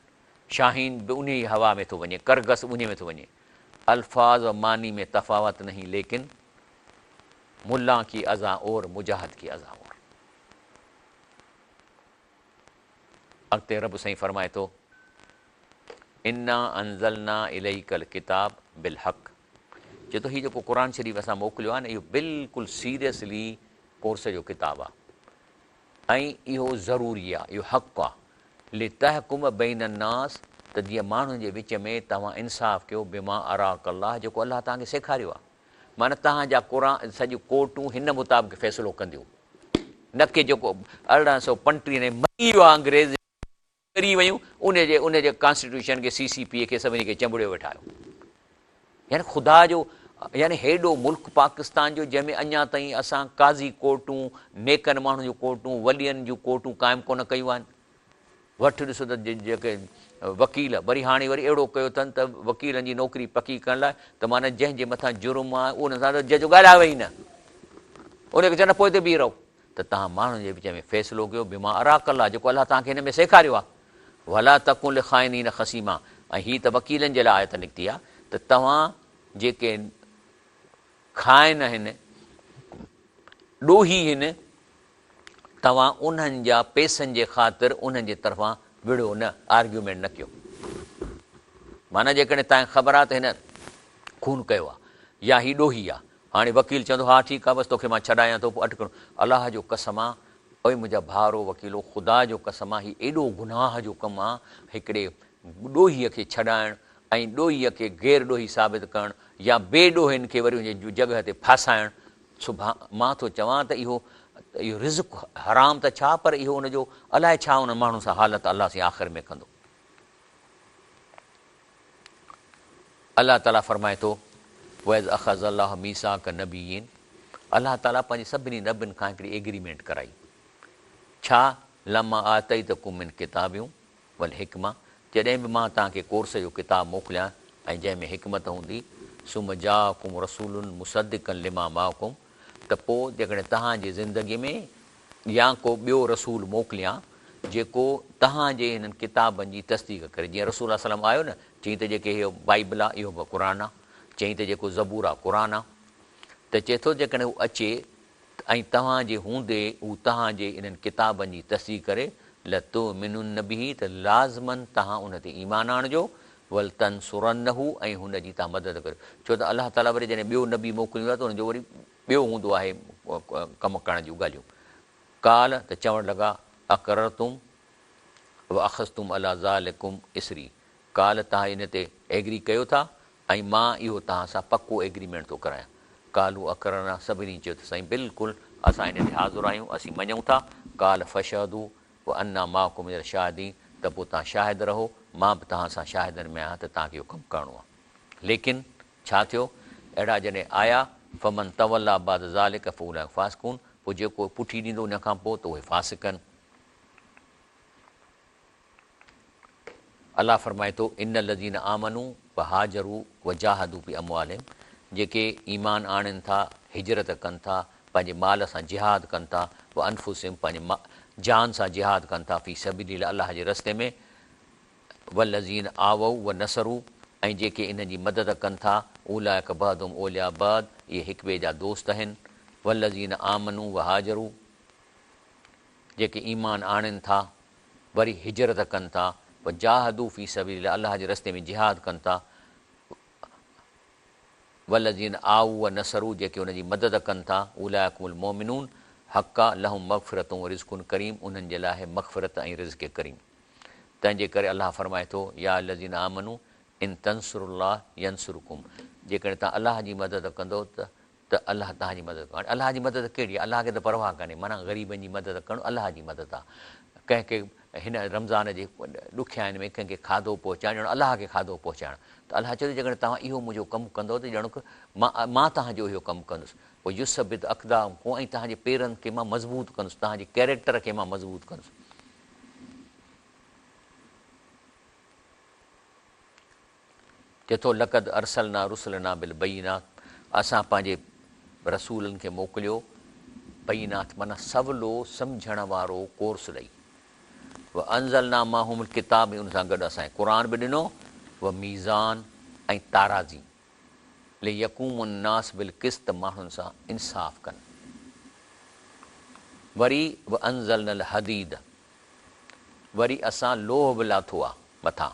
شاهين به انهيء ئي هوا ۾ ٿو وڃي، ڪرغس به انهيء ۾ ٿو وڃي. الفاظ و معني ۾ تفاوت نهين ليڪن ملان ڪي اذان اور مجاهد ڪي اذان اور. اڳتي رب سائين فرمائي ٿو، انا انزلنا اليک الڪتاب بالحق چئي ٿو هي جيڪو قرآن شريف اسان موڪليو آهي نه اهو بلڪل سيريسلي ڪورس جو ڪتاب آهي ۽ اهو ضروري آهي اهو حق آهي لتحڪم بين الناس ته جيئن ماڻهن جي وچ ۾ توهان انصاف ڪيو بما اراڪ الله جيڪو الله توهان کي سيکاريو آهي معنيٰ توهان جا قرآن سڄيون ڪورٽون هن مطابق فيصلو ڪنديون نه ڪي جيڪو 1835 ۾ مري ويو آهي انگريز ڪري ويون ان جي ان جي ڪانسٽيٽيوشن کي سي سي پي کي سڀني کي چنبڙيو ويٺا آهيو يعني خدا جو يعني هيڏو ملڪ پاڪستان جو جنهن ۾ اڃا تائين اسان قاضي ڪورٽون نيڪن ماڻهن جون ڪورٽون ولين جون ڪورٽون قائم ڪونه ڪيون آهن وٺ ڏسو ته جيڪي وڪيل وري هاڻي وري اهڙو ڪيو اٿن ته وڪيلن جي نوڪري پڪي ڪرڻ لاء ته معنيٰ جنهن جي مٿان جرم آهي ان سان ته جج ڳالهايو ئي نه ان کي چون پوئتي بيهي رهو ته توهان ماڻهن جي وچ ۾ فيصلو ڪيو بما اراڪ الله جيڪو الله توهان کي هن ۾ سيکاريو آهي ولا تڪن لخائنين خصيما ۽ هي ته وڪيلن جي لاء آيت نڪتي آهي ته توهان جيڪي خائن آهن ڏوهي آهن توهان انهن جا پيسن جي خاطر انهن جي طرفان وڙهو نه، آرگيومينٽ نه ڪيو. معنيٰ جيڪڏهن توهان کي خبر آهي ته هن خون ڪيو آهي يا هي ڏوهي آهي، هاڻي وڪيل چوندو ها ٺيڪ آهي بس توکي مان ڇڏايان ٿو پوء اٽڪڻو. الله جو قسم آ اي منهنجا ڀائرو وڪيلو! خدا جو قسم آ هي ايڏو گناهه جو ڪم آ هڪڙي ڏوهيء کي ڇڏائڻ ۽ ڏوهيء کي غير ڏوهي ثابت ڪرڻ يا بي ڏوهين کي وري ان جي جڳهه تي ڦاسائڻ سبحان مان ٿو چوان ته اهو اهو رزق حرام ته ڇا پر اهو ان جو الائي ڇا انهن ماڻهن سان حالت الله سائين آخر ۾ ڪندو. الله تعاليٰ فرمائي ٿو، واذ اخذ الله ميثاق النبيين الله تعاليٰ پنهنجي سڀني نبين کان هڪڙي ايگريمينٽ ڪرائي. ڇا؟ لما آتيتڪم من ڪتاب والحڪمة جڏهن به مان توهان کي ڪورس جو ڪتاب موڪليان ۽ جنهن ۾ حڪمت هوندي، ثم جاءڪم رسول مصدقا لما معڪم ته پوء جيڪڏهن توهان جي زندگي ۾ يا ڪو ٻيو رسول موڪليان جيڪو توهان جي هنن ڪتابن جي تصديق ڪري جيئن رسول الله صلعم آيو نه چيائين ته جيڪي هي بائيبل آ اهو به قرآن آ چيائين ته جيڪو زبور آ قرآن آ ته چئي ٿو جيڪڏهن هو اچي ۽ توهان جي هوندي هو توهان جي انهن ڪتابن جي تصديق ڪري لتؤمنن به ته لازماً توهان ان تي ايمان آڻجو ولتنصرنه ۽ هن جي توهان مدد ڪريو ڇو ته الله تعاليٰ وري جڏهن ٻيو نبي موڪليندو آهي ته ان جو وري ٻيو هوندو آهي ڪم ڪرڻ جون ڳالهيون. قال، ته چوڻ لڳا، اقررتم واخذتم علي ذلڪم اصري، قال، توهان ان تي ايگري ڪيو ٿا ۽ مان اهو توهان سان پڪو ايگريمينٽ ٿو ڪرايان. قالوا اقررنا، سڀني چيو ته سائين بلڪل اسان ان تي حاضر آهيون، اسين مڃون ٿا. قال فاشهدوا وانا معڪم من الشاهدين، ته پوء توهان شاهد رهو، مان به توهان سان شاهدن ۾ آهيان ته توهان کي اهو ڪم ڪرڻو آهي. ليڪن ڇا ٿيو؟ اهڙا جڏهن آيا، فمن تولي بعد ذلک فاولئک الفاسقون، پوء جيڪو پٺي ڏيندو ان کان پوء ته اهي فاسق آهن. الله فرمائي ٿو، ان الذين آمنوا وهاجروا وجاهدوا باموالهم جيڪي ايمان آڻين ٿا، هجرت ڪن ٿا، پنهنجي مال سان جهاد ڪن ٿا، وانفسهم پنهنجي جان سان جهاد ڪن ٿا، في سبيل الله الله جي رستي ۾، والذين آووا ونصروا ۽ جيڪي انهن جي مدد ڪن ٿا، اولئک بعضهم اولياء بعض اهي هڪ ٻئي جا دوست آهن، والذين آمنوا وهاجروا جيڪي ايمان آڻين ٿا وري هجرت ڪن ٿا، وجاهدوا في سبيل الله الله جي رستي ۾ جهاد ڪن ٿا، والذين آووا ونصروا جيڪي ان جي مدد ڪن ٿا، اولئک هم المومنون حقا لهم مغفرة ورزق ڪريم انهن جي لاء آهي مغفرت ۽ رزق ڪريم. تنهن جي ڪري الله فرمائي ٿو، يا الذين آمنوا ان تنصروا الله ينصرڪم جيڪڏهن توهان الله جي مدد ڪندؤ ته ته الله توهان جي مدد ڪندو. هاڻي الله جي مدد ڪهڙي آهي؟ الله کي ته پرواهه ڪانهي، معنيٰ غريبن جي مدد ڪرڻ الله جي مدد آهي. ڪنهن کي هن رمضان جي ڏکيائين ۾ ڪنهن کي کاڌو پهچائڻ ڄڻ الله کي کاڌو پهچائڻ. ته الله چئي ٿو جيڪڏهن توهان اهو منهنجو ڪم ڪندؤ ته ڄڻڪ مان مان توهان جو اهو ڪم ڪندس. ويثبت اقدامڪم ۽ توهان جي پيرن کي مان مضبوط ڪندس، توهان جي ڪيريڪٽر کي مان مضبوط ڪندس. چئي ٿو لقد ارسلنا رسلنا بالبينات اسان پنهنجي رسولن کي موڪليو بينات معنيٰ سولو سمجهڻ وارو ڪورس ڏئي وانزلنا معهم الڪتاب ۽ ان سان گڏ اسان قرآن به ڏنو وميزان ۽ تارازي ليقوم الناس بالقسط ماڻهن سان انصاف ڪن. وري وانزلنا الحديد وري اسان لوهه به لاٿو آ مٿان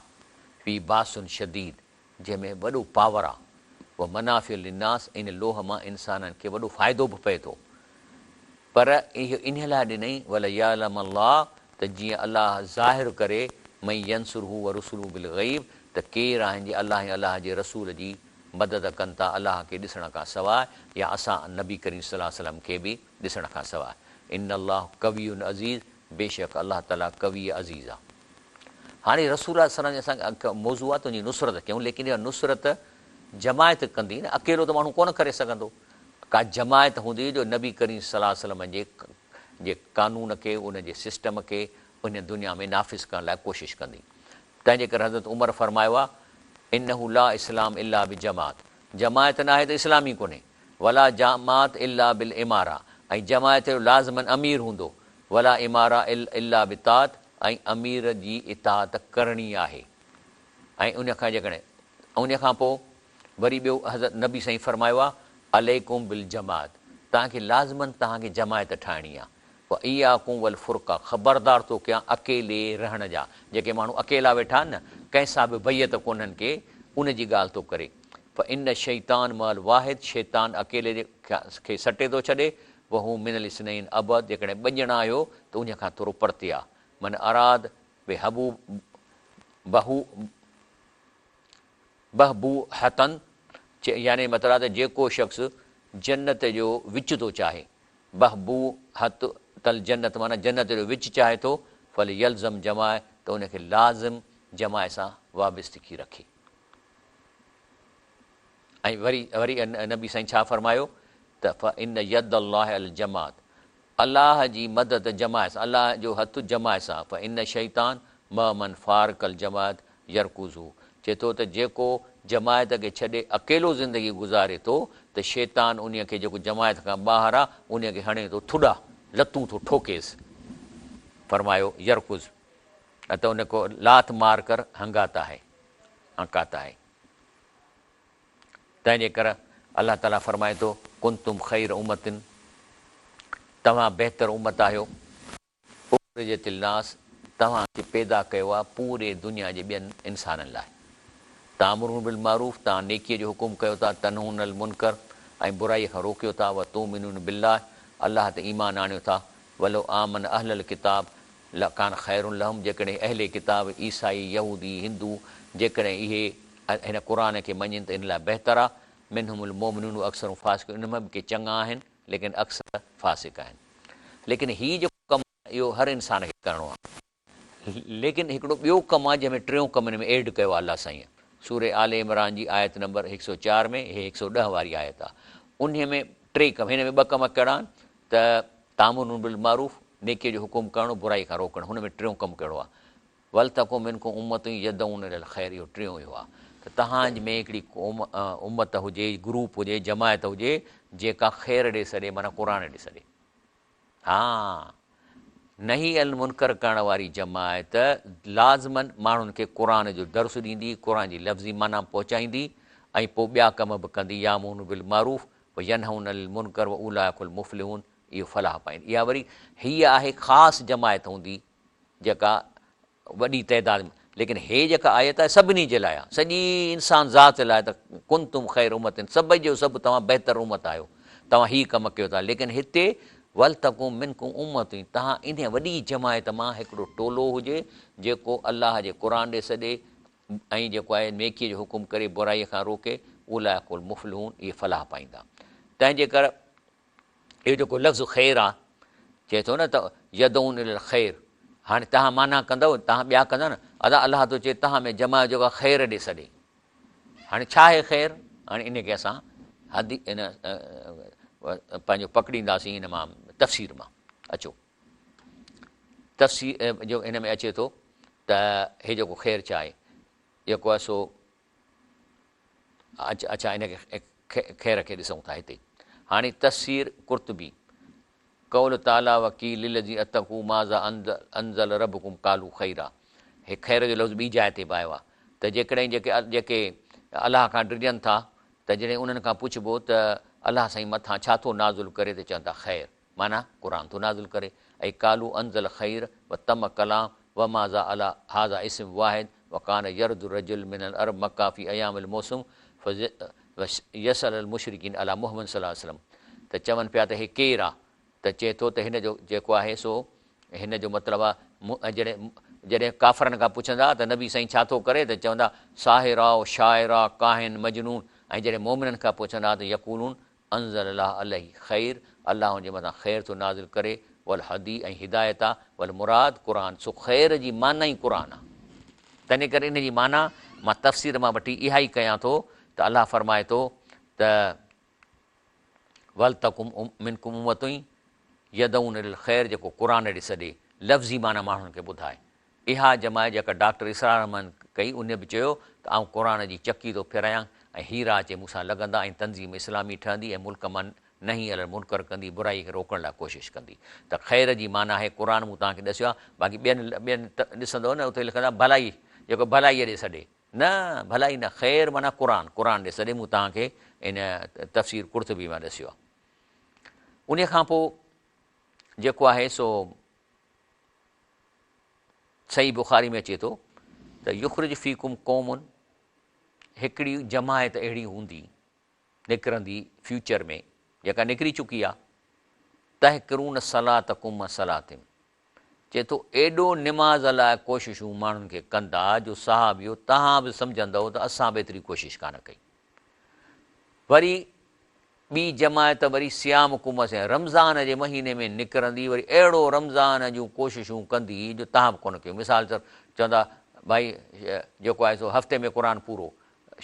فيه باس شديد جنهن ۾ وڏو پاور آ ومنافع للناس ان لوهه مان انسانن کي وڏو فائدو به پئي ٿو پر اهو انهيء لاء ڏنائين، وليعلم الله ته جيئن الله ظاهر ڪري، من ينصره ورسله بالغيب ته ڪير آهن جي الله ۽ الله جي رسول جي مدد ڪن ٿا الله کي ڏسڻ کان سواء يا اسان نبي ڪريم صلي الله عليه وسلم کي به ڏسڻ کان سواء. ان الله قوي عزيز بيشڪ الله تعالي قوي عزيز آهي. هاڻي رسول الله صلي الله عليه وسلم اسان کي موضوع آهي ته ان جي نصرت ڪيون ليڪن اها نصرت جماعت ڪندي نه اڪيلو ته ماڻهو ڪونه ڪري سگهندو. ڪا جماعت هوندي جو نبي ڪريم صلي الله عليه وسلم جي جي قانون کي ان جي سسٽم کي ان دنيا ۾ نافذ ڪرڻ لاء ڪوشش ڪندي. تنهن جي ڪري حضرت عمر فرمايو آهي، انه لا اسلام الا بجماعت جماعت ناهي ته اسلام ئي ڪونهي، ولا جماعت الا بالاماره ۽ جماعت جو لازماً امير هوندو، ولا اماره الا بطاعت ۽ امير جي اطاعت ڪرڻي آهي ۽ ان کان جيڪڏهن ان کان پوء وري ٻيو حضرت نبي سائين فرمايو آ، عليڪم بالجماعت توهان کي لازماً توهان کي جماعت ٺاهڻي آ، واياڪم والفرقه خبردار ٿو ڪيان اڪيلي رهڻ جا، جيڪي ماڻهو اڪيلا ويٺا آهن نه ڪنهن سان به بيعت ڪونهن ڪي ان جي ڳالهه ٿو ڪري، فان الشيطان مع الواحد شيطان اڪيلي کي سٽي ٿو ڇڏي، وهو من الاثنين ابعد جيڪڏهن ٻه ڄڻا آهيو ته انهيء کان ٿورو پرتي آ. من اراد بحبو بحو بحبوحة يعني مطلب آ ته جيڪو شخص جنت جو وچ ٿو چاهي، بحبوحة الجنة معنيٰ جنت جو وچ چاهي ٿو، فليلزم جماعة ته ان کي لازم جماعت سان وابستگي رکي. ۽ وري وري نبي سائين ڇا فرمايو ته فان يد الله علي الجماعت الله جي مدد جماعت سان الله جو هٿ جماعت سان فان الشيطان مع من فارق الجماعت يرڪضه چئي ٿو ته جيڪو جماعت کي ڇڏي اڪيلو زندگي گذاري ٿو ته شيطان انهي کي جيڪو جماعت کان ٻاهر آ انهي کي هڻي ٿو ٿڏا لتون ٿو ٺوڪيس فرمايو يرڪض ته ان کو لات مار ڪر هنگاتا هي هنڪاتا هي. تنهن جي ڪر الله تعاليٰ فرمائي ٿو، ڪنتم خير امة توهان بهتر امت آهيو، اخرجت للناس توهان کي پيدا ڪيو آهي پوري دنيا جي ٻين انسانن لاء، تامرون بالمعروف توهان نيڪيء جو حڪم ڪيو ٿا، تنهون عن المنڪر ۽ برائيء کان روڪيو ٿا، وتومنون بالله الله تي ايمان آڻيو ٿا، ولو آمن اهل الڪتاب لڪان خير لهم جيڪڏهن اهل ڪتاب، عيسائي، يهودي، هندو، جيڪڏهن اهي هن قرآن کي مڃين ته ان لاء بهتر آ، منهم المومنون واڪثرهم فاسقون انهن مان به ڪي چڱا آهن ليڪن اڪثر فاسق آهن. ليڪن هي جيڪو ڪم آهي اهو هر انسان کي ڪرڻو آ. ليڪن هڪڙو ٻيو ڪم آ جنهن ۾ ٽيون ڪم ان ۾ ايڊ ڪيو آ الله سائينء سورة آل عمران جي آيت نمبر 104 ۾ هي 110 واري آيت آ انهيء ۾ ٽي ڪم هن ۾ ٻه ڪم ڪهڙا آهن ته تامرون بالمعروف، نيڪيء جو حڪم ڪرڻ، برائي کان روڪڻ، هن ۾ ٽيون ڪم ڪهڙو آهي؟ ولتڪن منڪم امة يدعون الي الخير اهو ٽيون اهو آهي ته توهان ۾ هڪڙي قوم، امت هجي، گروپ هجي، جماعت هجي، جيڪا خير ڏي سڏي معنيٰ قرآن ڏي سڏي. ها نهي عن المنڪر ڪرڻ واري جماعت لازماً ماڻهن کي قرآن جو درس ڏيندي، قرآن جي لفظي معنيٰ پهچائيندي ۽ پوء ٻيا ڪم به ڪندي، يامرون بالمعروف وينهون عن المنڪر واولئک المفلحون اهو فلاح پائين. اها وري هيء آهي خاص جماعت هوندي جيڪا وڏي تعداد ۾ ليڪن هي جيڪا آيت آهي سڀني جي لاء آهي سڄي انسان ذات لاء ته ڪنتم خير امة سڀ جو سڀ توهان بهتر امت آهيو توهان هي ڪم ڪيو ٿا ليڪن هتي ولتڪن منڪم امة توهان انهيء وڏي جماعت مان هڪڙو ٽولو هجي جيڪو الله جي قرآن ڏي سڏي ۽ جيڪو آهي نيڪيء جو حڪم ڪري برائيء کان روڪي، اولئک المفلحون اهي فلاح پائيندا. تنهن جي ڪر اهو جيڪو لفظ خير آ، چئي ٿو نه ته يدعون الي الخير، هاڻي توهان معنيٰ ڪندؤ، توهان ٻيا ڪندا نه، ادا الله ٿو چئي توهان ۾ جماعت جيڪو آ خير ڏي سڏي. هاڻي ڇا آهي خير؟ هاڻي ان کي اسان حدي ان پنهنجو پڪڙينداسين ان مان تفسير مان. اچو. تفسير جو ان ۾ اچي ٿو ته هي جيڪو خير ڇا آهي جيڪو آهي سو اڇا ان کي خير کي ڏسون ٿا هتي هاڻي تفسير قرطبي قول تعالي وقيل للذين اتقوا ماذا انزل ربكم قالوا خيرا هي خير جو لفظ ٻي جاء تي به آيو آهي ته جيڪڏهن جيڪي جيڪي الله کان ڊڄن ٿا ته جڏهن انهن کان پڇبو ته الله سائين مٿان ڇا ٿو نازل ڪري ته چون ٿا خير معنيٰ، قرآن ٿو نازل ڪري، اي قالوا انزل خير و تم ڪلام و ماذا علی هذا اسم واحد و ڪان يرد الرجل من العرب مڪه في ايام الموسم فيسأل المشرڪين علی محمد صلي الله عليه وسلم ته چون پيا ته هي ڪير آ ته چئي ٿو ته هن جو جيڪو آهي سو هن جو مطلب آ جڏهن جڏهن ڪافرن کان پڇندا ته نبي سائين ڇا ٿو ڪري ته چوندا ساحر آ شاعر آ ڪاهن مجنون ۽ جڏهن مؤمنن کان پڇندا ته يقولون انزل الله عليه خير، الله ان جي مٿان خير ٿو نازل ڪري، والهدي ۽ هدايت آ، والمراد قرآن، سو خير جي معنيٰ ئي قرآن آ. تنهن ڪري ان جي معنيٰ مان تفسير مان وٺي اها ئي ڪيان ٿو ته الله فرمائي ٿو ته ولتڪن منڪم امة يدعون الي الخير جيڪو قرآن ڏي سڏي، لفظي معنيٰ ماڻهن کي ٻڌائي. اها جماعت جيڪا ڊاڪٽر اسرار احمد ڪئي ان به چيو ته آئون قرآن جي چڪي ٿو ڦيرايان ۽ هيرا اچي مون سان لڳندا ۽ تنظيم اسلامي ٺهندي ۽ ملڪ مان نهي عن المنڪر ڪندي برائي کي روڪڻ لاء ڪوشش ڪندي ته خير جي معنيٰ آهي قرآن مون توهان کي ڏسيو آهي باقي ٻين ٻين ڏسندو نه اتي لکندا ڀلائي جيڪو ڀلائي ڏي سڏي نه ڀلائي نه خير معنيٰ قرآن قرآن ڏي سڏي مون توهان کي ان تفسير قرطبي مان ڏسيو آهي ان کان پوء جيڪو آهي سو صحيح بخاري ۾ اچي ٿو ته يخرج فيڪم قوم هڪڙي جماعت اهڙي هوندي نڪرندي فيوچر ۾ جيڪا نڪري چڪي آ. تحقرون صلاتڪم مع صلاتهم چئي ٿو ايڏو نماز لاء ڪوششون ماڻهن کي ڪندا جو صحابيو توهان به سمجهندؤ ته اسان به ايتري ڪوشش ڪانه ڪئي. وري ٻي جماعت وري صيام ڪم سين رمضان جي مهيني ۾ نڪرندي وري اهڙو رمضان جون ڪوششون ڪندي جو توهان به ڪونه ڪيو مثال طور چوندا ڀائي جيڪو آهي سو هفتي ۾ قرآن پورو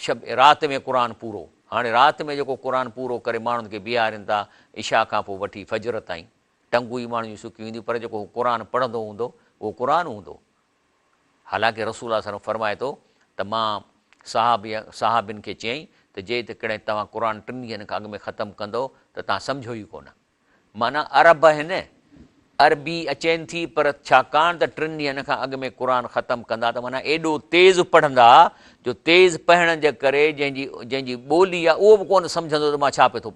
شب رات ۾ قرآن پورو هاڻي رات ۾ جيڪو قرآن پورو ڪري ماڻهن کي بيهارين ٿا عشاء کان پوء وٺي فجر تائين ٽنگون ئي ماڻهن جون سڪي وينديون پر جيڪو هو قرآن پڙهندو هوندو اهو قرآن هوندو. حالانڪه رسول الله صلعم فرمائي ٿو ته مان صحابي صحابين کي چيائين ته جيڪڏهن توهان قرآن ٽن ڏينهن کان اڳ ۾ ختم ڪندؤ ته توهان سمجهو ئي ڪونه. معنيٰ عرب آهن عربي اچين ٿي پر ڇاڪاڻ ته ٽن ڏينهن کان اڳ ۾ قرآن ختم ڪندا ته معنيٰ ايڏو تيز پڙهندا جو تيز پڙهڻ جي ڪري جنهن جي جنهن جي ٻولي آهي اهو به ڪونه سمجهندو ته مان ڇا پيو ٿو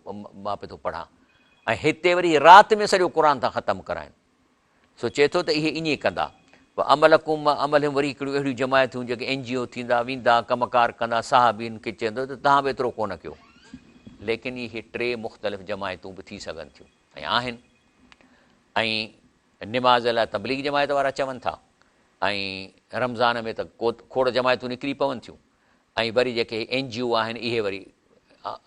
مان پيو ٿو پڙهان. ۽ هتي وري رات ۾ سڄو قرآن ٿا ختم ڪرائن. سو چئي ٿو ته اهي ائين ڪندا. وعملڪم مع عملهم وري هڪڙيون اهڙيون جماعتون جيڪي اين جي او ٿيندا ويندا ڪم ڪار ڪندا صحابين کي چوندو ته توهان به ايترو ڪونه ڪيو. ليڪن اهي ٽي مختلف جماعتون به ٿي سگهن ٿيون ۽ آهن ۽ نماز لاء تبليغ جماعت وارا چون ٿا ۽ رمضان ۾ ته کوڙ جماعتون نڪري پون ٿيون ۽ وري جيڪي اين جي او آهن اهي وري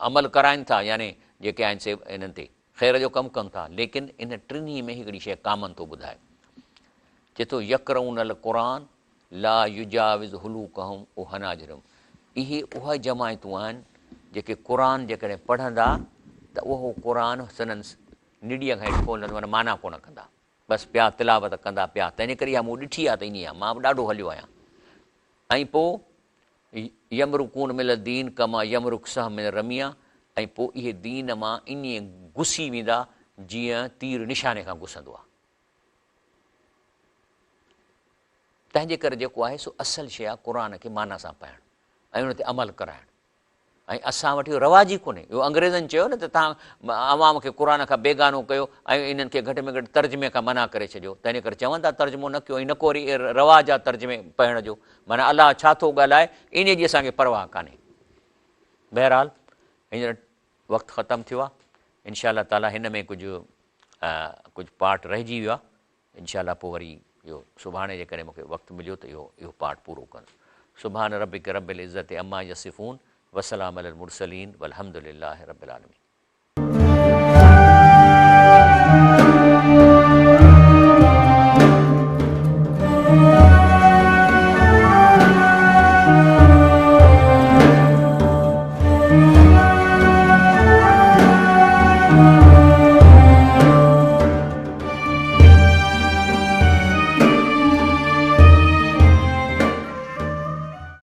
عمل ڪرائن ٿا يعني جيڪي آهن سي انهن تي خير جو ڪم ڪن ٿا ليڪن ان ٽنهي ۾ هڪڙي شيء ڪامن ٿو ٻڌائي چئي ٿو يقرؤن القرآن لا يجاوز حلوقهم و حناجرهم اهي اها جماعتون آهن جيڪي قرآن جيڪڏهن پڙهندا ته اهو قرآن سندن نڙيء کان هيٺ ڪونه لهندو معنيٰ معنيٰ ڪونه ڪندا بس پيا تلاوت ڪندا پيا تنهنجي ڪري اها مون ڏٺي آهي ته ائين آهي مان به ڏاڍو هليو آهيان ۽ پوء يمرقون من الدين ڪما يمرق السهم من الرميه ۽ پوء اهي دين مان ائين گسي ويندا جيئن تير نشاني کان گسندو آهي. تنهنجي ڪري جيڪو آهي سو اصل شيء آهي قرآن کي معنيٰ سان پڙهڻ ۽ ان تي عمل ڪرائڻ. ۽ اسان وٽ اهو رواج ئي ڪونهي. اهو انگريزن چيو نه ته توهان عوام کي قرآن کان بيگانو ڪيو ۽ انهن کي گهٽ ۾ گهٽ ترجمي کان منع ڪري ڇڏيو. تنهنجي ڪري چون ٿا ترجمو نه ڪيو ۽ نه ڪو وري رواج آهي ترجمي پڙهڻ جو. معنيٰ الله ڇا ٿو ڳالهائي انهيء جي اسان کي پرواهه ڪانهي. بهرحال هينئر وقت ختم ٿيو آهي. انشاء الله تعاليٰ هن ۾ ڪجهه ڪجهه پارٽ رهجي ويو آهي. انشاء الله پوء وري اهو سڀاڻي جيڪڏهن مون کي وقت مليو ته اهو اهو پارٽ پورو ڪندس. سبحان ربک رب العزت عما يصفون وسلام علي المرسلين والحمد لله رب العالمين.